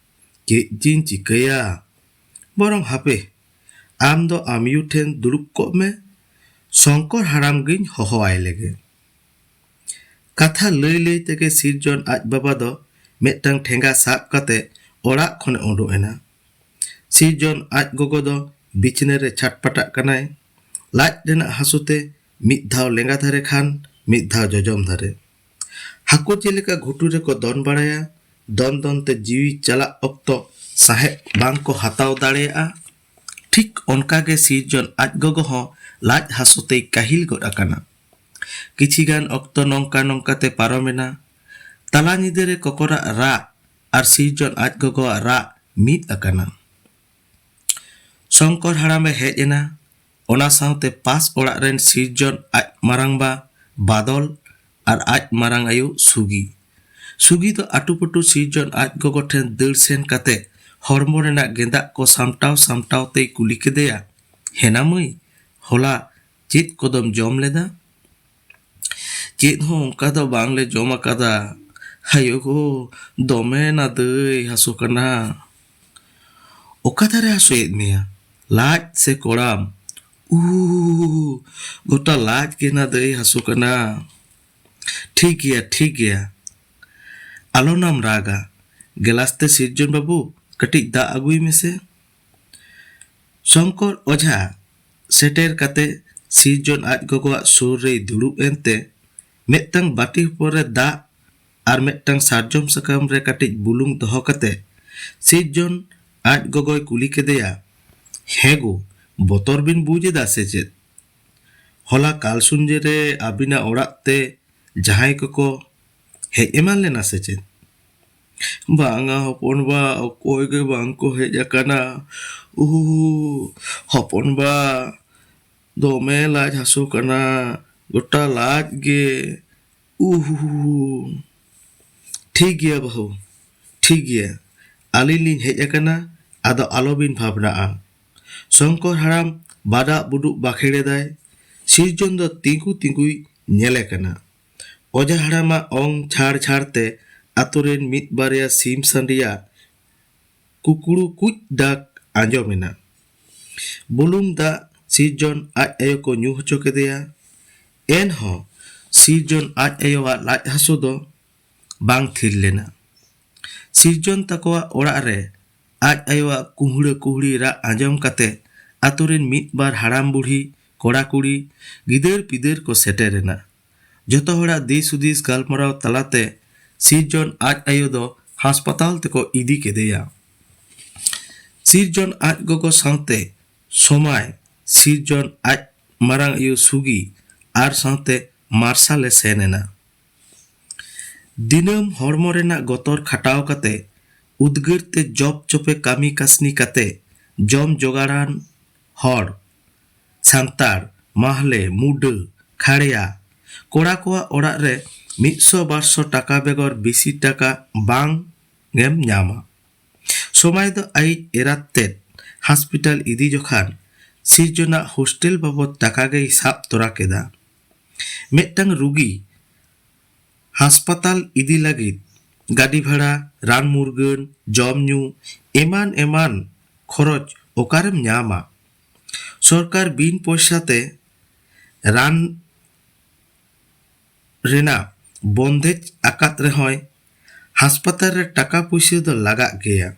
ᱪᱮᱫ ᱡᱤᱧ ᱪᱤᱠᱟᱹᱭᱟ? ᱵᱚᱨᱚᱝ ᱦᱟᱯᱮ, ᱟᱢ ᱫᱚ ᱟᱢᱭᱩ ᱴᱷᱮᱱ ᱫᱩᱲᱩᱵ ᱠᱚᱜ ᱢᱮ, ᱥᱚᱝᱠᱚᱨ ᱦᱟᱲᱟᱢ ᱜᱤᱧ ᱦᱚᱦᱚ ᱟᱭ ᱞᱮᱜᱮ᱾" ᱠᱟᱛᱷᱟ ᱞᱟᱹᱭ ᱞᱟᱹᱭ ᱛᱮᱜᱮ ᱥᱤᱨᱡᱚᱱ ᱟᱡ ᱵᱟᱵᱟ ᱫᱚ ᱢᱤᱫᱴᱟᱝ ᱴᱷᱮᱸᱜᱟ ᱥᱟᱵ ᱠᱟᱛᱮ ᱚᱲᱟᱜ ᱠᱷᱚᱱᱮ ᱩᱰᱩᱠ ᱮᱱᱟ᱾ ᱥᱤᱨᱡᱚᱱ ᱟᱡ ᱜᱚᱜᱚ ᱫᱚ ᱵᱤᱪᱷᱱᱟᱹ ᱨᱮ ᱪᱷᱟᱴᱯᱟᱴᱟᱜ ᱠᱟᱱᱟᱭ᱾ ᱞᱟᱡ ᱨᱮᱱᱟᱜ ᱦᱟᱹᱥᱩ ᱛᱮ ᱢᱤᱫ ᱫᱷᱟᱣ ᱞᱮᱸᱜᱟ ᱫᱷᱟᱨᱮ ᱠᱷᱟᱱ ᱢᱤᱫ ᱫᱷᱟᱣ ᱡᱚᱡᱚᱢ ᱫᱷᱟᱨᱮ᱾ ᱦᱟᱹᱠᱩ ᱪᱮᱫ ᱞᱮᱠᱟ ᱜᱷᱩᱴᱩ ᱨᱮᱠᱚ ᱫᱚᱱ ᱵᱟᱲᱟᱭᱟ, ᱫᱚᱱ ᱫᱚᱱ ᱛᱮ ᱡᱤᱣᱤ ᱪᱟᱞᱟᱜ ᱚᱠᱛᱚ ᱥᱟᱦᱮᱫ ᱵᱟᱝ ᱠᱚ ᱦᱟᱛᱟᱣ ᱫᱟᱲᱮᱭᱟᱜᱼᱟ, ᱴᱷᱤᱠ ᱚᱱᱠᱟ ᱜᱮ ᱥᱤᱨᱡᱚᱱ ᱟᱡ ᱜᱚᱜᱚ ᱦᱚᱸ ᱞᱟᱡ ᱦᱟᱹᱥᱩ ᱛᱮᱭ ᱠᱟᱹᱦᱤᱞ ᱜᱚᱫ ᱟᱠᱟᱱᱟ᱾ ᱠᱤᱪᱷᱤ ᱜᱟᱱ ᱚᱠᱛᱚ ᱱᱚᱝᱠᱟ ᱱᱚᱝᱠᱟ ᱛᱮ ᱯᱟᱨᱚᱢᱮᱱᱟ᱾ ᱛᱟᱞᱟ ᱧᱤᱫᱟᱹ ᱨᱮ ᱠᱚᱠᱚᱨᱟᱜ ᱨᱟᱜ ᱟᱨ ᱥᱤᱨᱡᱚᱱ ᱟᱡ ᱜᱚᱜᱚᱣᱟᱜ ᱨᱟᱜ ᱢᱤᱫ ᱟᱠᱟᱱᱟ᱾ ᱥᱚᱝᱠᱚᱨ ᱦᱟᱲᱟᱢᱮ ᱦᱮᱡ ᱮᱱᱟ᱾ ᱚᱱᱟ ᱥᱟᱶᱛᱮ ᱯᱟᱥ ᱚᱲᱟᱜ ᱨᱮᱱ ᱥᱤᱨᱡᱚᱱ ᱟᱡ ᱢᱟᱨᱟᱝᱵᱟ ᱵᱟᱫᱚᱞ ᱟᱨ ᱟᱡ ᱢᱟᱨᱟᱝ ᱟᱭᱳ ᱥᱩᱜᱤ᱾ ᱥᱩᱜᱤ ᱫᱚ ᱟᱹᱴᱩᱯᱟᱹᱴᱩ ᱥᱤᱨᱡᱚᱱ ᱟᱡ ᱜᱚᱜᱚ ᱴᱷᱮᱱ ᱫᱟᱹᱲ ᱥᱮᱱ ᱠᱟᱛᱮ ᱦᱚᱲᱢᱚ ᱨᱮᱱᱟᱜ ᱜᱮᱸᱫᱟᱜ ᱠᱚ ᱥᱟᱢᱴᱟᱣ ᱥᱟᱢᱴᱟᱣ ᱛᱮᱭ ᱠᱩᱞᱤ ᱠᱮᱫᱮᱭᱟ, "ᱦᱮᱱᱟ ᱢᱟᱹᱭ, ᱦᱚᱞᱟ ᱪᱮᱫ ᱠᱚᱫᱚᱢ ᱡᱚᱢ ᱞᱮᱫᱟ?" "ᱪᱮᱫ ᱦᱚᱸ ᱚᱱᱠᱟ ᱫᱚ ᱵᱟᱝᱞᱮ ᱡᱚᱢ ᱟᱠᱟᱫᱟ᱾ ᱟᱭᱳ ᱜᱳ, ᱫᱚᱢᱮ ᱱᱟ ᱫᱟᱹᱭ ᱦᱟᱹᱥᱩ ᱠᱟᱱᱟ᱾" "ᱚᱠᱟ ᱫᱷᱟᱨᱮ ᱦᱟᱹᱥᱩᱭᱮᱫ ᱢᱮᱭᱟ? ᱞᱟᱡ ᱥᱮ ᱠᱚᱲᱟᱢ?" "ᱩᱦ, ᱜᱚᱴᱟ ᱞᱟᱡ ᱜᱮ ᱱᱟ ᱫᱟᱹᱭ ᱦᱟᱹᱥᱩ ᱠᱟᱱᱟ᱾" "ᱴᱷᱤᱠ ᱜᱮᱭᱟ, ᱴᱷᱤᱠ ᱜᱮᱭᱟ, ᱟᱞᱚᱱᱟᱢ ᱨᱟᱜᱟ᱾ ᱜᱮᱞᱟᱥ ᱛᱮ ᱥᱤᱨᱡᱚᱱ ᱵᱟᱹᱵᱩ ᱠᱟᱹᱴᱤᱡ ᱫᱟᱜ ᱟᱹᱜᱩᱭ ᱢᱮᱥᱮ᱾" ᱥᱚᱝᱠᱚᱨ ᱚᱡᱷᱟ ᱥᱮᱴᱮᱨ ᱠᱟᱛᱮ ᱥᱤᱨᱡᱚᱱ ᱟᱡ ᱜᱚᱜᱚᱣᱟᱜ ᱥᱩᱨ ᱨᱮᱭ ᱫᱩᱲᱩᱵ ᱮᱱᱛᱮ ᱢᱤᱫᱴᱟᱝ ᱵᱟᱹᱴᱤ ᱦᱚᱯᱚᱱ ᱨᱮ ᱫᱟᱜ ᱟᱨ ᱢᱤᱫᱴᱟᱝ ᱥᱟᱨᱡᱚᱢ ᱥᱟᱠᱟᱢ ᱨᱮ ᱠᱟᱹᱴᱤᱡ ᱵᱩᱞᱩᱝ ᱫᱚᱦᱚ ᱠᱟᱛᱮ ᱥᱤᱨᱡᱚᱱ ᱟᱡ ᱜᱚᱜᱚᱭ ᱠᱩᱞᱤ ᱠᱮᱫᱮᱭᱟ, "ᱦᱮᱸ ᱜᱳ, ᱵᱚᱛᱚᱨ ᱵᱤᱱ ᱵᱩᱡᱽ ᱮᱫᱟ ᱥᱮ ᱪᱮᱫ? ᱦᱚᱞᱟ ᱠᱟᱞᱥᱩᱱᱡᱮ ᱨᱮ ᱟᱹᱵᱤᱱᱟᱜ ᱚᱲᱟᱜ ᱛᱮ ᱡᱟᱦᱟᱸᱭ ᱠᱚᱠᱚ ᱦᱮᱡ ᱮᱢᱟᱱ ᱞᱮᱱᱟ ᱥᱮ ᱪᱮᱫ? ᱵᱟᱝᱟ ᱦᱚᱯᱚᱱ ᱵᱟ, ᱚᱠᱚᱭ ᱜᱮ ᱵᱟᱝ ᱠᱚ ᱦᱮᱡ ᱟᱠᱟᱱᱟ᱾ ᱩᱦᱩ, ᱦᱚᱯᱚᱱ ᱵᱟ, ᱫᱚᱢᱮ ᱞᱟᱡ ᱦᱟᱹᱥᱩ ᱠᱟᱱᱟ, ᱜᱚᱴᱟ ᱞᱟᱡ ᱜᱮ᱾ ᱩᱦᱩ᱾ ᱴᱷᱤᱠ ᱜᱮᱭᱟ ᱵᱟᱹᱦᱩ, ᱴᱷᱤᱠ ᱜᱮᱭᱟ, ᱟᱹᱞᱤᱧ ᱞᱤᱧ ᱦᱮᱡ ᱟᱠᱟᱱᱟ, ᱟᱫᱚ ᱟᱞᱚᱵᱤᱱ ᱵᱷᱟᱵᱽᱱᱟᱜᱼᱟ᱾ ᱥᱚᱝᱠᱚᱨ ᱦᱟᱲᱟᱢ ᱵᱟᱰᱟᱜ ᱵᱩᱰᱩᱜ ᱵᱟᱠᱷᱮᱲ ᱮᱫᱟᱭ᱾ ᱥᱤᱨᱡᱚᱱ ᱫᱚ ᱛᱤᱸᱜᱩ ᱛᱤᱸᱜᱩᱭ ᱧᱮᱞᱮ ᱠᱟᱱᱟ᱾ ᱚᱡᱷᱟ ᱦᱟᱲᱟᱢᱟᱜ ᱚᱝ ᱪᱷᱟᱲ ᱪᱷᱟᱲ ᱛᱮ ᱟᱛᱳ ᱨᱮᱱ ᱢᱤᱫ ᱵᱟᱨᱭᱟ ᱥᱤᱢ ᱥᱟᱺᱰᱤᱭᱟᱜ ᱠᱩᱠᱲᱩ ᱠᱩᱡ ᱰᱟᱠ ᱟᱸᱡᱚᱢ ᱮᱱᱟ᱾ ᱵᱩᱞᱩᱝ ᱫᱟᱜ ᱥᱤᱨᱡᱚᱱ ᱟᱡ ᱟᱭᱳ ᱠᱚ ᱧᱩ ᱦᱚᱪᱚ ᱠᱮᱫᱮᱭᱟ᱾ ᱮᱱᱦᱚᱸ ᱥᱤᱨᱡᱚᱱ ᱟᱡ ᱟᱭᱳᱣᱟᱜ ᱞᱟᱡ ᱦᱟᱹᱥᱩ ᱫᱚ ᱵᱟᱝ ᱛᱷᱤᱨ ᱞᱮᱱᱟ᱾ ᱥᱤᱨᱡᱚᱱ ᱛᱟᱠᱚᱣᱟᱜ ᱚᱲᱟᱜ ᱨᱮ ᱟᱡ ᱟᱭᱳᱣᱟᱜ ᱠᱩᱦᱲᱟᱹ ᱠᱩᱦᱲᱤ ᱨᱟᱜ ᱟᱸᱡᱚᱢ ᱠᱟᱛᱮ ᱟᱛᱳ ᱨᱮᱱ ᱢᱤᱫ ᱵᱟᱨ ᱦᱟᱲᱟᱢ ᱵᱩᱲᱦᱤ, ᱠᱚᱲᱟ ᱠᱩᱲᱤ, ᱜᱤᱫᱟᱹᱨ ᱯᱤᱫᱟᱹᱨ ᱠᱚ ᱥᱮᱴᱮᱨ ᱮᱱᱟ᱾ ᱡᱚᱛᱚ ᱦᱚᱲᱟᱜ ᱫᱤᱥ ᱦᱩᱫᱤᱥ ᱜᱟᱞᱢᱟᱨᱟᱣ ᱛᱟᱞᱟᱛᱮ ᱥᱤᱨᱡᱚᱱ ᱟᱡ ᱟᱭᱳ ᱫᱚ ᱦᱟᱥᱯᱟᱛᱟᱞ ᱛᱮᱠᱚ ᱤᱫᱤ ᱠᱮᱫᱮᱭᱟ᱾ ᱥᱤᱨᱡᱚᱱ ᱟᱡ ᱜᱚᱜᱚ ᱥᱟᱶᱛᱮ ᱥᱚᱢᱟᱭ, ᱥᱤᱨᱡᱚᱱ ᱟᱡ ᱢᱟᱨᱟᱝ ᱟᱭᱳ ᱥᱩᱜᱤ ᱟᱨ ᱥᱟᱶᱛᱮ ᱢᱟᱨᱥᱟᱞ ᱮ ᱥᱮᱱ ᱮᱱᱟ᱾ ᱫᱤᱱᱟᱹᱢ ᱦᱚᱲᱢᱚ ᱨᱮᱱᱟᱜ ᱜᱚᱛᱚᱨ ᱠᱷᱟᱴᱟᱣ ᱠᱟᱛᱮ, ᱩᱫᱽᱜᱟᱹᱨ ᱛᱮ ᱡᱚᱯ ᱪᱚᱯᱮ ᱠᱟᱹᱢᱤ ᱠᱟᱹᱥᱱᱤ ᱠᱟᱛᱮ ᱡᱚᱢ ᱡᱚᱜᱟᱲᱟᱱ ᱦᱚᱲ, ᱥᱟᱱᱛᱟᱲ, ᱢᱟᱦᱞᱮ, ᱢᱩᱰᱟᱹ, ᱠᱷᱟᱲᱭᱟ, ᱠᱚᱲᱟ ᱠᱚᱣᱟᱜ ᱚᱲᱟᱜ ᱨᱮ ᱢᱤᱫᱥᱚ ᱵᱟᱨᱥᱚ ᱴᱟᱠᱟ ᱵᱮᱜᱚᱨ ᱵᱮᱥᱤ ᱴᱟᱠᱟ ᱵᱟᱝ ᱮᱢ ᱧᱟᱢᱟ᱾ ᱥᱚᱢᱟᱭ ᱫᱚ ᱟᱡ ᱮᱨᱟᱛ ᱛᱮᱫ ᱦᱟᱥᱯᱤᱴᱟᱞ ᱤᱫᱤ ᱡᱚᱠᱷᱟᱱ ᱥᱤᱨᱡᱚᱱᱟᱜ ᱦᱳᱥᱴᱮᱞ ᱵᱟᱵᱚᱫ ᱴᱟᱠᱟ ᱜᱮᱭ ᱥᱟᱵ ᱛᱚᱨᱟ ᱠᱮᱫᱟ᱾ ᱢᱤᱫᱴᱟᱝ ᱨᱩᱜᱤ ᱦᱟᱥᱯᱟᱛᱟᱞ ᱤᱫᱤ ᱞᱟᱹᱜᱤᱫ ᱜᱟᱹᱰᱤ ᱵᱷᱟᱲᱟ, ᱨᱟᱱ ᱢᱩᱨᱜᱟᱹᱱ, ᱡᱚᱢ ᱧᱩ, ᱮᱢᱟᱱ ᱮᱢᱟᱱ ᱠᱷᱚᱨᱚᱪ ᱚᱠᱟᱨᱮᱢ ᱧᱟᱢᱟ? ᱥᱚᱨᱠᱟᱨ ᱵᱤᱱ ᱯᱚᱭᱥᱟ ᱛᱮ ᱨᱟᱱ ᱨᱮᱱᱟᱜ ᱵᱚᱱᱫᱮᱡ ᱟᱠᱟᱫ ᱨᱮᱦᱚᱸᱭ, ᱦᱟᱥᱯᱟᱛᱟᱞ ᱨᱮ ᱴᱟᱠᱟ ᱯᱩᱭᱥᱟᱹ ᱫᱚ ᱞᱟᱜᱟᱜ ᱜᱮᱭᱟ᱾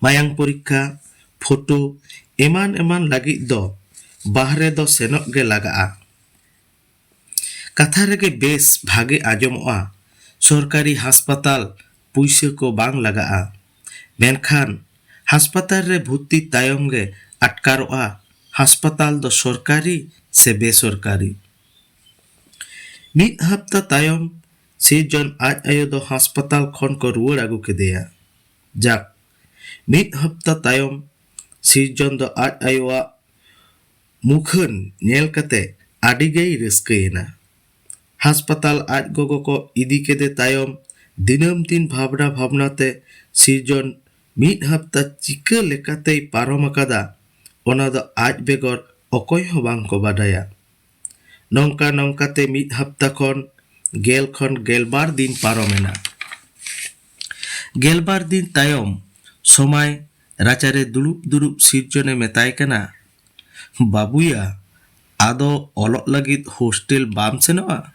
ᱢᱟᱭᱟᱝ ᱯᱚᱨᱤᱠᱠᱷᱟ, ᱯᱷᱳᱴᱳ, ᱮᱢᱟᱱ ᱮᱢᱟᱱ ᱞᱟᱹᱜᱤᱫ ᱫᱚ ᱵᱟᱦᱨᱮ ᱫᱚ ᱥᱮᱱᱚᱜ ᱜᱮ ᱞᱟᱜᱟᱜᱼᱟ᱾ ᱠᱟᱛᱷᱟ ᱨᱮᱜᱮ ᱵᱮᱥ ᱵᱷᱟᱜᱮ ᱟᱸᱡᱚᱢᱚᱜᱼᱟ, ᱥᱚᱨᱠᱟᱨᱤ ᱦᱟᱥᱯᱟᱛᱟᱞ ᱯᱩᱭᱥᱟᱹ ᱠᱚ ᱵᱟᱝ ᱞᱟᱜᱟᱜᱼᱟ᱾ ᱢᱮᱱᱠᱷᱟᱱ ᱦᱟᱥᱯᱟᱛᱟᱞ ᱨᱮ ᱵᱷᱩᱨᱛᱤ ᱛᱟᱭᱚᱢ ᱜᱮ ᱟᱴᱠᱟᱨᱚᱜᱼᱟ, ᱦᱟᱥᱯᱟᱛᱟᱞ ᱫᱚ ᱥᱚᱨᱠᱟᱨᱤ ᱥᱮ ᱵᱮᱥᱚᱨᱠᱟᱨᱤ᱾ ᱢᱤᱫ ᱦᱟᱯᱛᱟ ᱛᱟᱭᱚᱢ ᱥᱤᱨᱡᱚᱱ ᱟᱡ ᱟᱭᱳ ᱫᱚ ᱦᱟᱥᱯᱟᱛᱟᱞ ᱠᱷᱚᱱ ᱠᱚ ᱨᱩᱣᱟᱹᱲ ᱟᱹᱜᱩ ᱠᱮᱫᱮᱭᱟ᱾ ᱡᱟᱠ, ᱢᱤᱫ ᱦᱟᱯᱛᱟ ᱛᱟᱭᱚᱢ ᱥᱤᱨᱡᱚᱱ ᱫᱚ ᱟᱡ ᱟᱭᱳᱣᱟᱜ ᱢᱩᱠᱷᱟᱹᱱ ᱧᱮᱞ ᱠᱟᱛᱮ ᱟᱹᱰᱤ ᱜᱮᱭ ᱨᱟᱹᱥᱠᱟᱹᱭᱮᱱᱟ᱾ ᱦᱟᱥᱯᱟᱛᱟᱞ ᱟᱡ ᱜᱚᱜᱚ ᱠᱚ ᱤᱫᱤ ᱠᱮᱫᱮ ᱛᱟᱭᱚᱢ ᱫᱤᱱᱟᱹᱢ ᱫᱤᱱ ᱵᱷᱟᱵᱽᱱᱟ ᱵᱷᱟᱵᱽᱱᱟ ᱛᱮ ᱥᱤᱨᱡᱚᱱ ᱢᱤᱫ ᱦᱟᱯᱛᱟ ᱪᱤᱠᱟᱹ ᱞᱮᱠᱟᱛᱮᱭ ᱯᱟᱨᱚᱢ ᱟᱠᱟᱫᱟ, ᱚᱱᱟ ᱫᱚ ᱟᱡ ᱵᱮᱜᱚᱨ ᱚᱠᱚᱭ ᱦᱚᱸ ᱵᱟᱝ ᱠᱚ ᱵᱟᱰᱟᱭᱟ᱾ ᱱᱚᱝᱠᱟ ᱱᱚᱝᱠᱟ ᱛᱮ ᱢᱤᱫ ᱦᱟᱯᱛᱟ ᱠᱷᱚᱱ ᱜᱮᱞ ᱠᱷᱚᱱ ᱜᱮᱞᱵᱟᱨ ᱫᱤᱱ ᱯᱟᱨᱚᱢ ᱮᱱᱟ᱾ ᱜᱮᱞᱵᱟᱨ ᱫᱤᱱ ᱛᱟᱭᱚᱢ ᱥᱚᱢᱟᱭ ᱨᱟᱪᱟᱨᱮ ᱫᱩᱲᱩᱵ ᱫᱩᱲᱩᱵ ᱥᱤᱨᱡᱚᱱᱮ ᱢᱮᱛᱟᱭ ᱠᱟᱱᱟ, "ᱵᱟᱹᱵᱩᱭᱟ, ᱟᱫᱚ ᱚᱞᱚᱜ ᱞᱟᱹᱜᱤᱫ ᱦᱳᱥᱴᱮᱞ ᱵᱟᱢ ᱥᱮᱱᱚᱜᱼᱟ?"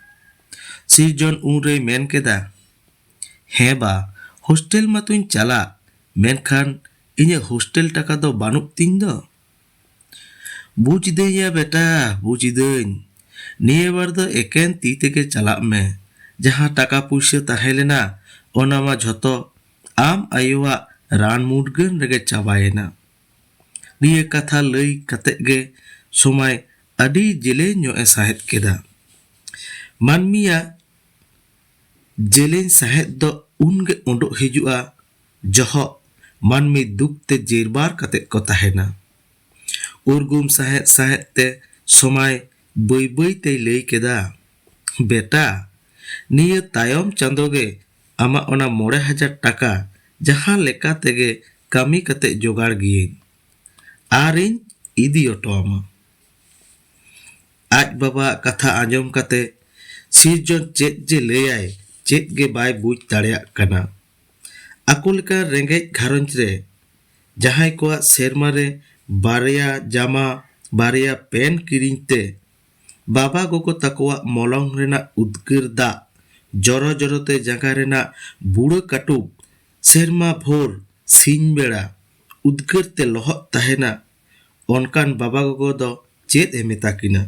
ᱥᱤᱨᱡᱚᱱ ᱩᱱᱨᱮᱭ ᱢᱮᱱ ᱠᱮᱫᱟ, "ᱦᱮᱸ ᱵᱟ, ᱦᱳᱥᱴᱮᱞ ᱢᱟᱛᱚᱧ ᱪᱟᱞᱟᱜ, ᱢᱮᱱᱠᱷᱟᱱ ᱤᱧᱟᱹᱜ ᱦᱳᱥᱴᱮᱞ ᱴᱟᱠᱟ ᱫᱚ ᱵᱟᱹᱱᱩᱜ ᱛᱤᱧ ᱫᱚ?" "ᱵᱩᱡᱽ ᱫᱟᱹᱧ ᱭᱟ ᱵᱮᱴᱟ, ᱵᱩᱡᱽ ᱫᱟᱹᱧ᱾ ᱱᱤᱭᱟᱹ ᱵᱟᱨ ᱫᱚ ᱮᱠᱮᱱ ᱛᱤ ᱛᱮᱜᱮ ᱪᱟᱞᱟᱜ ᱢᱮ᱾ ᱡᱟᱦᱟᱸ ᱴᱟᱠᱟ ᱯᱩᱭᱥᱟᱹ ᱛᱟᱦᱮᱸ ᱞᱮᱱᱟ, ᱚᱱᱟ ᱢᱟ ᱡᱷᱚᱛᱚ ᱟᱢ ᱟᱭᱳᱣᱟᱜ ᱨᱟᱱ ᱢᱩᱨᱜᱟᱹᱱ ᱨᱮᱜᱮ ᱪᱟᱵᱟᱭᱮᱱᱟ᱾" ᱱᱤᱭᱟᱹ ᱠᱟᱛᱷᱟ ᱞᱟᱹᱭ ᱠᱟᱛᱮ ᱜᱮ ᱥᱚᱢᱟᱭ ᱟᱹᱰᱤ ᱡᱮᱞᱮᱧ ᱧᱚᱜ ᱮ ᱥᱟᱦᱮᱫ ᱠᱮᱫᱟ᱾ ᱢᱟᱹᱱᱢᱤᱭᱟᱜ ᱡᱮᱞᱮᱧ ᱥᱟᱦᱮᱫ ᱫᱚ ᱩᱱᱜᱮ ᱩᱰᱩᱠ ᱦᱤᱡᱩᱜᱼᱟ, ᱡᱚᱦᱚᱜ ᱢᱟᱹᱱᱢᱤ ᱫᱩᱠ ᱛᱮ ᱡᱤᱨᱵᱟᱨ ᱠᱟᱛᱮ ᱠᱚ ᱛᱟᱦᱮᱱᱟ᱾ ᱩᱨᱜᱩᱢ ᱥᱟᱦᱮᱫ ᱥᱟᱦᱮᱫ ᱛᱮ ᱥᱚᱢᱟᱭ ᱵᱟᱹᱭ ᱵᱟᱹᱭ ᱛᱮᱭ ᱞᱟᱹᱭ ᱠᱮᱫᱟ, "ᱵᱮᱴᱟ, ᱱᱤᱭᱟᱹ ᱛᱟᱭᱚᱢ ᱪᱟᱸᱫᱚ ᱜᱮ ᱟᱢᱟᱜ ᱚᱱᱟ ᱢᱚᱬᱮ ᱦᱟᱡᱟᱨ ᱴᱟᱠᱟ ᱡᱟᱦᱟᱸ ᱞᱮᱠᱟ ᱛᱮᱜᱮ ᱠᱟᱹᱢᱤ ᱠᱟᱛᱮ ᱡᱚᱜᱟᱲ ᱜᱤᱭᱟᱹᱧ, ᱟᱨᱤᱧ ᱤᱫᱤ ᱚᱴᱚ ᱟᱢᱟ᱾" ᱟᱡ ᱵᱟᱵᱟᱣᱟᱜ ᱠᱟᱛᱷᱟ ᱟᱸᱡᱚᱢ ᱠᱟᱛᱮ ᱥᱤᱨᱡᱚᱱ ᱪᱮᱫ ᱡᱮ ᱞᱟᱹᱭᱟᱭ, ᱪᱮᱫ ᱜᱮ ᱵᱟᱭ ᱵᱩᱡᱽ ᱫᱟᱲᱮᱭᱟᱜ ᱠᱟᱱᱟ᱾ ᱟᱠᱚ ᱞᱮᱠᱟ ᱨᱮᱸᱜᱮᱡ ᱜᱷᱟᱨᱚᱸᱡᱽ ᱨᱮ ᱡᱟᱦᱟᱸᱭ ᱠᱚᱣᱟᱜ ᱥᱮᱨᱢᱟ ᱨᱮ ᱵᱟᱨᱭᱟ ᱡᱟᱢᱟ, ᱵᱟᱨᱭᱟ ᱯᱮᱱ ᱠᱤᱨᱤᱧ ᱛᱮ ᱵᱟᱵᱟ ᱜᱚᱜᱚ ᱛᱟᱠᱚᱣᱟᱜ ᱢᱚᱞᱚᱝ ᱨᱮᱱᱟᱜ ᱩᱫᱽᱜᱟᱹᱨ ᱫᱟᱜ ᱡᱚᱨᱚ ᱡᱚᱨᱚ ᱛᱮ ᱡᱟᱸᱜᱟ ᱨᱮᱱᱟᱜ ᱵᱩᱲᱟᱹ ᱠᱟᱹᱴᱩᱵ ᱥᱮᱨᱢᱟ ᱵᱷᱳᱨ ᱥᱤᱧ ᱵᱮᱲᱟ ᱩᱫᱽᱜᱟᱹᱨ ᱛᱮ ᱞᱚᱦᱚᱫ ᱛᱟᱦᱮᱱᱟ, ᱚᱱᱠᱟᱱ ᱵᱟᱵᱟ ᱜᱚᱜᱚ ᱫᱚ ᱪᱮᱫ ᱮ ᱢᱮᱛᱟ ᱠᱤᱱᱟ?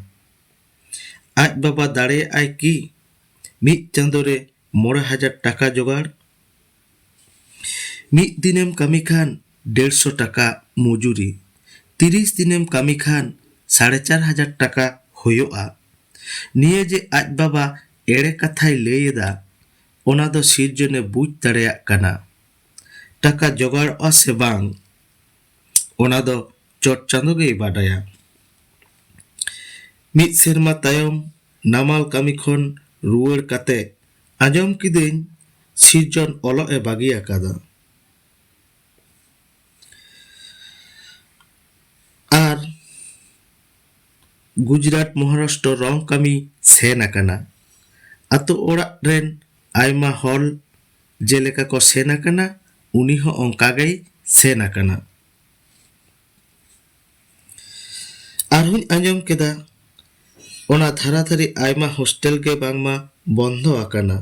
ᱟᱡ ᱵᱟᱵᱟ ᱫᱟᱲᱮᱭᱟᱜᱼᱟᱭ ᱠᱤ ᱢᱤᱫ ᱪᱟᱸᱫᱳ ᱨᱮ ᱢᱚᱬᱮ ᱦᱟᱡᱟᱨ ᱴᱟᱠᱟ ᱡᱚᱜᱟᱲ? ᱢᱤᱫ ᱫᱤᱱᱮᱢ ᱠᱟᱹᱢᱤ ᱠᱷᱟᱱ ᱰᱮᱲᱥᱚ ᱴᱟᱠᱟ ᱢᱚᱡᱩᱨᱤ, ᱛᱤᱨᱤᱥ ᱫᱤᱱᱮᱢ ᱠᱟᱹᱢᱤ ᱠᱷᱟᱱ ᱥᱟᱲᱮ ᱪᱟᱨ ᱦᱟᱡᱟᱨ ᱴᱟᱠᱟ ᱦᱩᱭᱩᱜᱼᱟ᱾ ᱱᱤᱭᱟᱹ ᱡᱮ ᱟᱡ ᱵᱟᱵᱟ ᱮᱲᱮ ᱠᱟᱛᱷᱟᱭ ᱞᱟᱹᱭ ᱮᱫᱟ, ᱚᱱᱟ ᱫᱚ ᱥᱤᱨᱡᱚᱱᱮ ᱵᱩᱡᱽ ᱫᱟᱲᱮᱭᱟᱜ ᱠᱟᱱᱟ᱾ ᱴᱟᱠᱟ ᱡᱚᱜᱟᱲᱚᱜᱼᱟ ᱥᱮ ᱵᱟᱝ, ᱚᱱᱟ ᱫᱚ ᱪᱚᱴ ᱪᱟᱸᱫᱚ ᱜᱮᱭ ᱵᱟᱰᱟᱭᱟ᱾ ᱢᱤᱫ ᱥᱮᱨᱢᱟ ᱛᱟᱭᱚᱢ ᱱᱟᱢᱟᱞ ᱠᱟᱹᱢᱤ ᱠᱷᱚᱱ ᱨᱩᱣᱟᱹᱲ ᱠᱟᱛᱮ ᱟᱸᱡᱚᱢ ᱠᱤᱫᱟᱹᱧ ᱥᱤᱨᱡᱚᱱ ᱚᱞᱚᱜ ᱮ ᱵᱟᱹᱜᱤ ᱟᱠᱟᱫᱟ᱾ ᱟᱨ ᱜᱩᱡᱽᱨᱟᱴ, ᱢᱚᱦᱟᱨᱟᱥᱴᱨᱚ ᱨᱚᱝ ᱠᱟᱹᱢᱤ ᱥᱮᱱ ᱟᱠᱟᱱᱟ᱾ ᱟᱛᱳ ᱚᱲᱟᱜ ᱨᱮᱱ ᱟᱭᱢᱟ ᱦᱚᱲ ᱡᱮᱞᱮᱠᱟ ᱠᱚ ᱥᱮᱱ ᱟᱠᱟᱱᱟ, ᱩᱱᱤ ᱦᱚᱸ ᱚᱱᱠᱟ ᱜᱮᱭ ᱥᱮᱱ ᱟᱠᱟᱱᱟ᱾ ᱟᱨᱦᱚᱸᱧ ᱟᱸᱡᱚᱢ ᱠᱮᱫᱟ, ᱚᱱᱟ ᱫᱷᱟᱨᱟ ᱫᱷᱟᱨᱤ ᱟᱭᱢᱟ ᱦᱳᱥᱴᱮᱞ ᱜᱮ ᱵᱟᱝᱢᱟ ᱵᱚᱱᱫᱷᱚ ᱟᱠᱟᱱᱟ᱾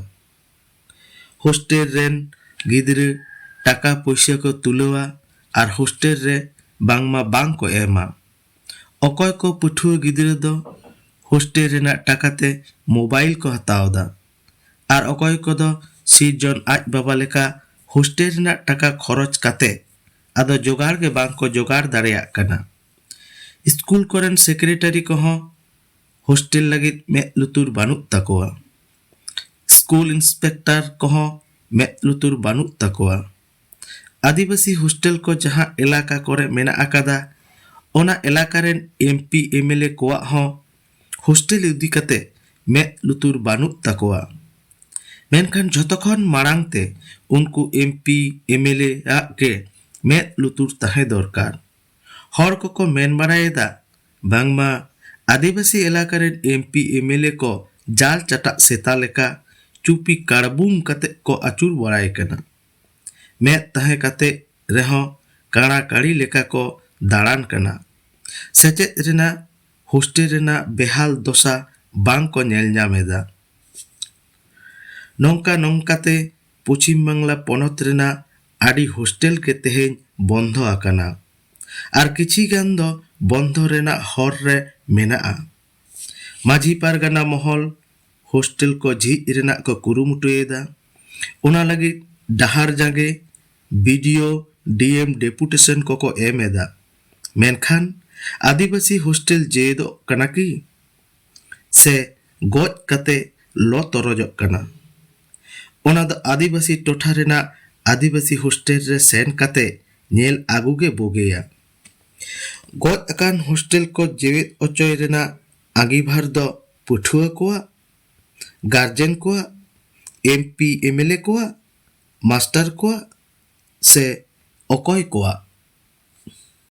ᱦᱳᱥᱴᱮᱞ ᱨᱮᱱ ᱜᱤᱫᱽᱨᱟᱹ ᱴᱟᱠᱟ ᱯᱩᱭᱥᱟᱹ ᱠᱚ ᱛᱩᱞᱟᱹᱣᱟ ᱟᱨ ᱦᱳᱥᱴᱮᱞ ᱨᱮ ᱵᱟᱝᱢᱟ ᱵᱟᱝ ᱠᱚ ᱮᱢᱟ᱾ ᱚᱠᱚᱭ ᱠᱚ ᱯᱟᱹᱴᱷᱩᱣᱟᱹ ᱜᱤᱫᱽᱨᱟᱹ ᱫᱚ ᱦᱳᱥᱴᱮᱞ ᱨᱮᱱᱟᱜ ᱴᱟᱠᱟ ᱛᱮ ᱢᱳᱵᱟᱭᱤᱞ ᱠᱚ ᱦᱟᱛᱟᱣ ᱮᱫᱟ, ᱟᱨ ᱚᱠᱚᱭ ᱠᱚᱫᱚ ᱥᱤᱨᱡᱚᱱ ᱟᱡ ᱵᱟᱵᱟ ᱞᱮᱠᱟ ᱦᱳᱥᱴᱮᱞ ᱨᱮᱱᱟᱜ ᱴᱟᱠᱟ ᱠᱷᱚᱨᱚᱪ ᱠᱟᱛᱮ ᱟᱫᱚ ᱡᱚᱜᱟᱲ ᱜᱮ ᱵᱟᱝ ᱠᱚ ᱡᱚᱜᱟᱲ ᱫᱟᱲᱮᱭᱟᱜ ᱠᱟᱱᱟ᱾ ᱥᱠᱩᱞ ᱠᱚᱨᱮᱱ ᱥᱮᱠᱨᱮᱴᱟᱨᱤ ᱠᱚᱦᱚᱸ ᱦᱳᱥᱴᱮᱞ ᱞᱟᱹᱜᱤᱫ ᱢᱮᱫ ᱞᱩᱛᱩᱨ ᱵᱟᱹᱱᱩᱜ ᱛᱟᱠᱚᱣᱟ᱾ ᱥᱠᱩᱞ ᱤᱱᱥᱯᱮᱠᱴᱚᱨ ᱠᱚᱦᱚᱸ ᱢᱮᱫ ᱞᱩᱛᱩᱨ ᱵᱟᱹᱱᱩᱜ ᱛᱟᱠᱚᱣᱟ᱾ ᱟᱹᱫᱤᱵᱟᱹᱥᱤ ᱦᱳᱥᱴᱮᱞ ᱠᱚ ᱡᱟᱦᱟᱸ ᱮᱞᱟᱠᱟ ᱠᱚᱨᱮ ᱢᱮᱱᱟᱜ ᱟᱠᱟᱫᱟ, ᱚᱱᱟ ᱮᱞᱟᱠᱟ ᱨᱮᱱ M P M L A ᱠᱚᱣᱟᱜ ᱦᱚᱸ ᱦᱳᱥᱴᱮᱞ ᱤᱫᱤ ᱠᱟᱛᱮ ᱢᱮᱫ ᱞᱩᱛᱩᱨ ᱵᱟᱹᱱᱩᱜ ᱛᱟᱠᱚᱣᱟ᱾ ᱢᱮᱱᱠᱷᱟᱱ ᱡᱷᱚᱛᱚ ᱠᱷᱚᱱ ᱢᱟᱲᱟᱝ ᱛᱮ ᱩᱱᱠᱩ M P M L A ᱟᱜ ᱜᱮ ᱢᱮᱫ ᱞᱩᱛᱩᱨ ᱛᱟᱦᱮᱸ ᱫᱚᱨᱠᱟᱨ᱾ ᱦᱚᱲ ᱠᱚᱠᱚ ᱢᱮᱱ ᱵᱟᱲᱟᱭᱮᱫᱟ, ᱵᱟᱝᱢᱟ ᱟᱹᱫᱤᱵᱟᱹᱥᱤ ᱮᱞᱟᱠᱟ ᱨᱮᱱ M P M L A ᱠᱚ ᱡᱟᱞ ᱪᱟᱴᱟᱜ ᱥᱮᱛᱟ ᱞᱮᱠᱟ ᱪᱩᱯᱤ ᱠᱟᱲᱵᱩᱝ ᱠᱟᱛᱮ ᱠᱚ ᱟᱹᱪᱩᱨ ᱵᱟᱲᱟᱭ ᱠᱟᱱᱟ᱾ ᱢᱮᱫ ᱛᱟᱦᱮᱸ ᱠᱟᱛᱮ ᱨᱮᱦᱚᱸ ᱠᱟᱲᱟ ᱠᱟᱲᱤ ᱞᱮᱠᱟ ᱠᱚ ᱫᱟᱬᱟᱱ ᱠᱟᱱᱟ᱾ ᱥᱮᱪᱮᱫ ᱨᱮᱱᱟᱜ ᱦᱳᱥᱴᱮᱞ ᱨᱮᱱᱟᱜ ᱵᱮᱦᱟᱞ ᱫᱚᱥᱟ ᱵᱟᱝ ᱠᱚ ᱧᱮᱞ ᱧᱟᱢ ᱮᱫᱟ᱾ ᱱᱚᱝᱠᱟ ᱱᱚᱝᱠᱟᱛᱮ ᱯᱚᱪᱷᱤᱢ ᱵᱟᱝᱞᱟ ᱯᱚᱱᱚᱛ ᱨᱮᱱᱟᱜ ᱟᱹᱰᱤ ᱦᱳᱥᱴᱮᱞ ᱜᱮ ᱛᱮᱦᱮᱧ ᱵᱚᱱᱫᱷᱚ ᱟᱠᱟᱱᱟ᱾ ᱟᱨ ᱠᱤᱪᱷᱤ ᱜᱟᱱ ᱫᱚ ᱵᱚᱱᱫᱷᱚ ᱨᱮᱱᱟᱜ ᱦᱚᱨ ᱨᱮ ᱢᱮᱱᱟᱜᱼᱟ᱾ ᱢᱟᱹᱡᱷᱤ ᱯᱟᱨᱜᱟᱱᱟ ᱢᱚᱦᱚᱞ ᱦᱳᱥᱴᱮᱞ ᱠᱚ ᱡᱷᱤᱡ ᱨᱮᱱᱟᱜ ᱠᱚ ᱠᱩᱨᱩᱢᱩᱴᱩᱭᱮᱫᱟ᱾ ᱚᱱᱟ ᱞᱟᱹᱜᱤᱫ ᱰᱟᱦᱟᱨ ᱡᱟᱸᱜᱮ ᱵᱤ ᱰᱤ ᱳ, ᱰᱤ ᱮᱢ ᱰᱮᱯᱩᱴᱮᱥᱚᱱ ᱠᱚᱠᱚ ᱮᱢ ᱮᱫᱟ᱾ ᱢᱮᱱᱠᱷᱟᱱ ᱟᱹᱫᱤᱵᱟᱹᱥᱤ ᱦᱳᱥᱴᱮᱞ ᱡᱮᱣᱮᱫᱚᱜ ᱠᱟᱱᱟ ᱠᱤ? ᱥᱮ ᱜᱚᱡ ᱠᱟᱛᱮ ᱞᱚ ᱛᱚᱨᱚᱡᱚᱜ ᱠᱟᱱᱟ? ᱚᱱᱟ ᱫᱚ ᱟᱹᱫᱤᱵᱟᱹᱥᱤ ᱴᱚᱴᱷᱟ ᱨᱮᱱᱟᱜ ᱟᱹᱫᱤᱵᱟᱹᱥᱤ ᱦᱳᱥᱴᱮᱞ ᱨᱮ ᱥᱮᱱ ᱠᱟᱛᱮ ᱧᱮᱞ ᱟᱹᱜᱩ ᱜᱮ ᱵᱩᱜᱤᱭᱟ᱾ ᱜᱚᱡ ᱟᱠᱟᱱ ᱦᱳᱥᱴᱮᱞ ᱠᱚ ᱡᱮᱣᱮᱫ ᱚᱪᱚᱭ ᱨᱮᱱᱟᱜ ᱟᱸᱜᱤᱵᱷᱟᱨ ᱫᱚ ᱯᱟᱹᱴᱷᱩᱣᱟᱹ ᱠᱚᱣᱟᱜ, ᱜᱟᱨᱡᱮᱱ ᱠᱚᱣᱟᱜ, M P M L A ᱠᱚᱣᱟᱜ, ᱢᱟᱥᱴᱟᱨ ᱠᱚᱣᱟᱜ ᱥᱮ ᱚᱠᱚᱭ ᱠᱚᱣᱟᱜ?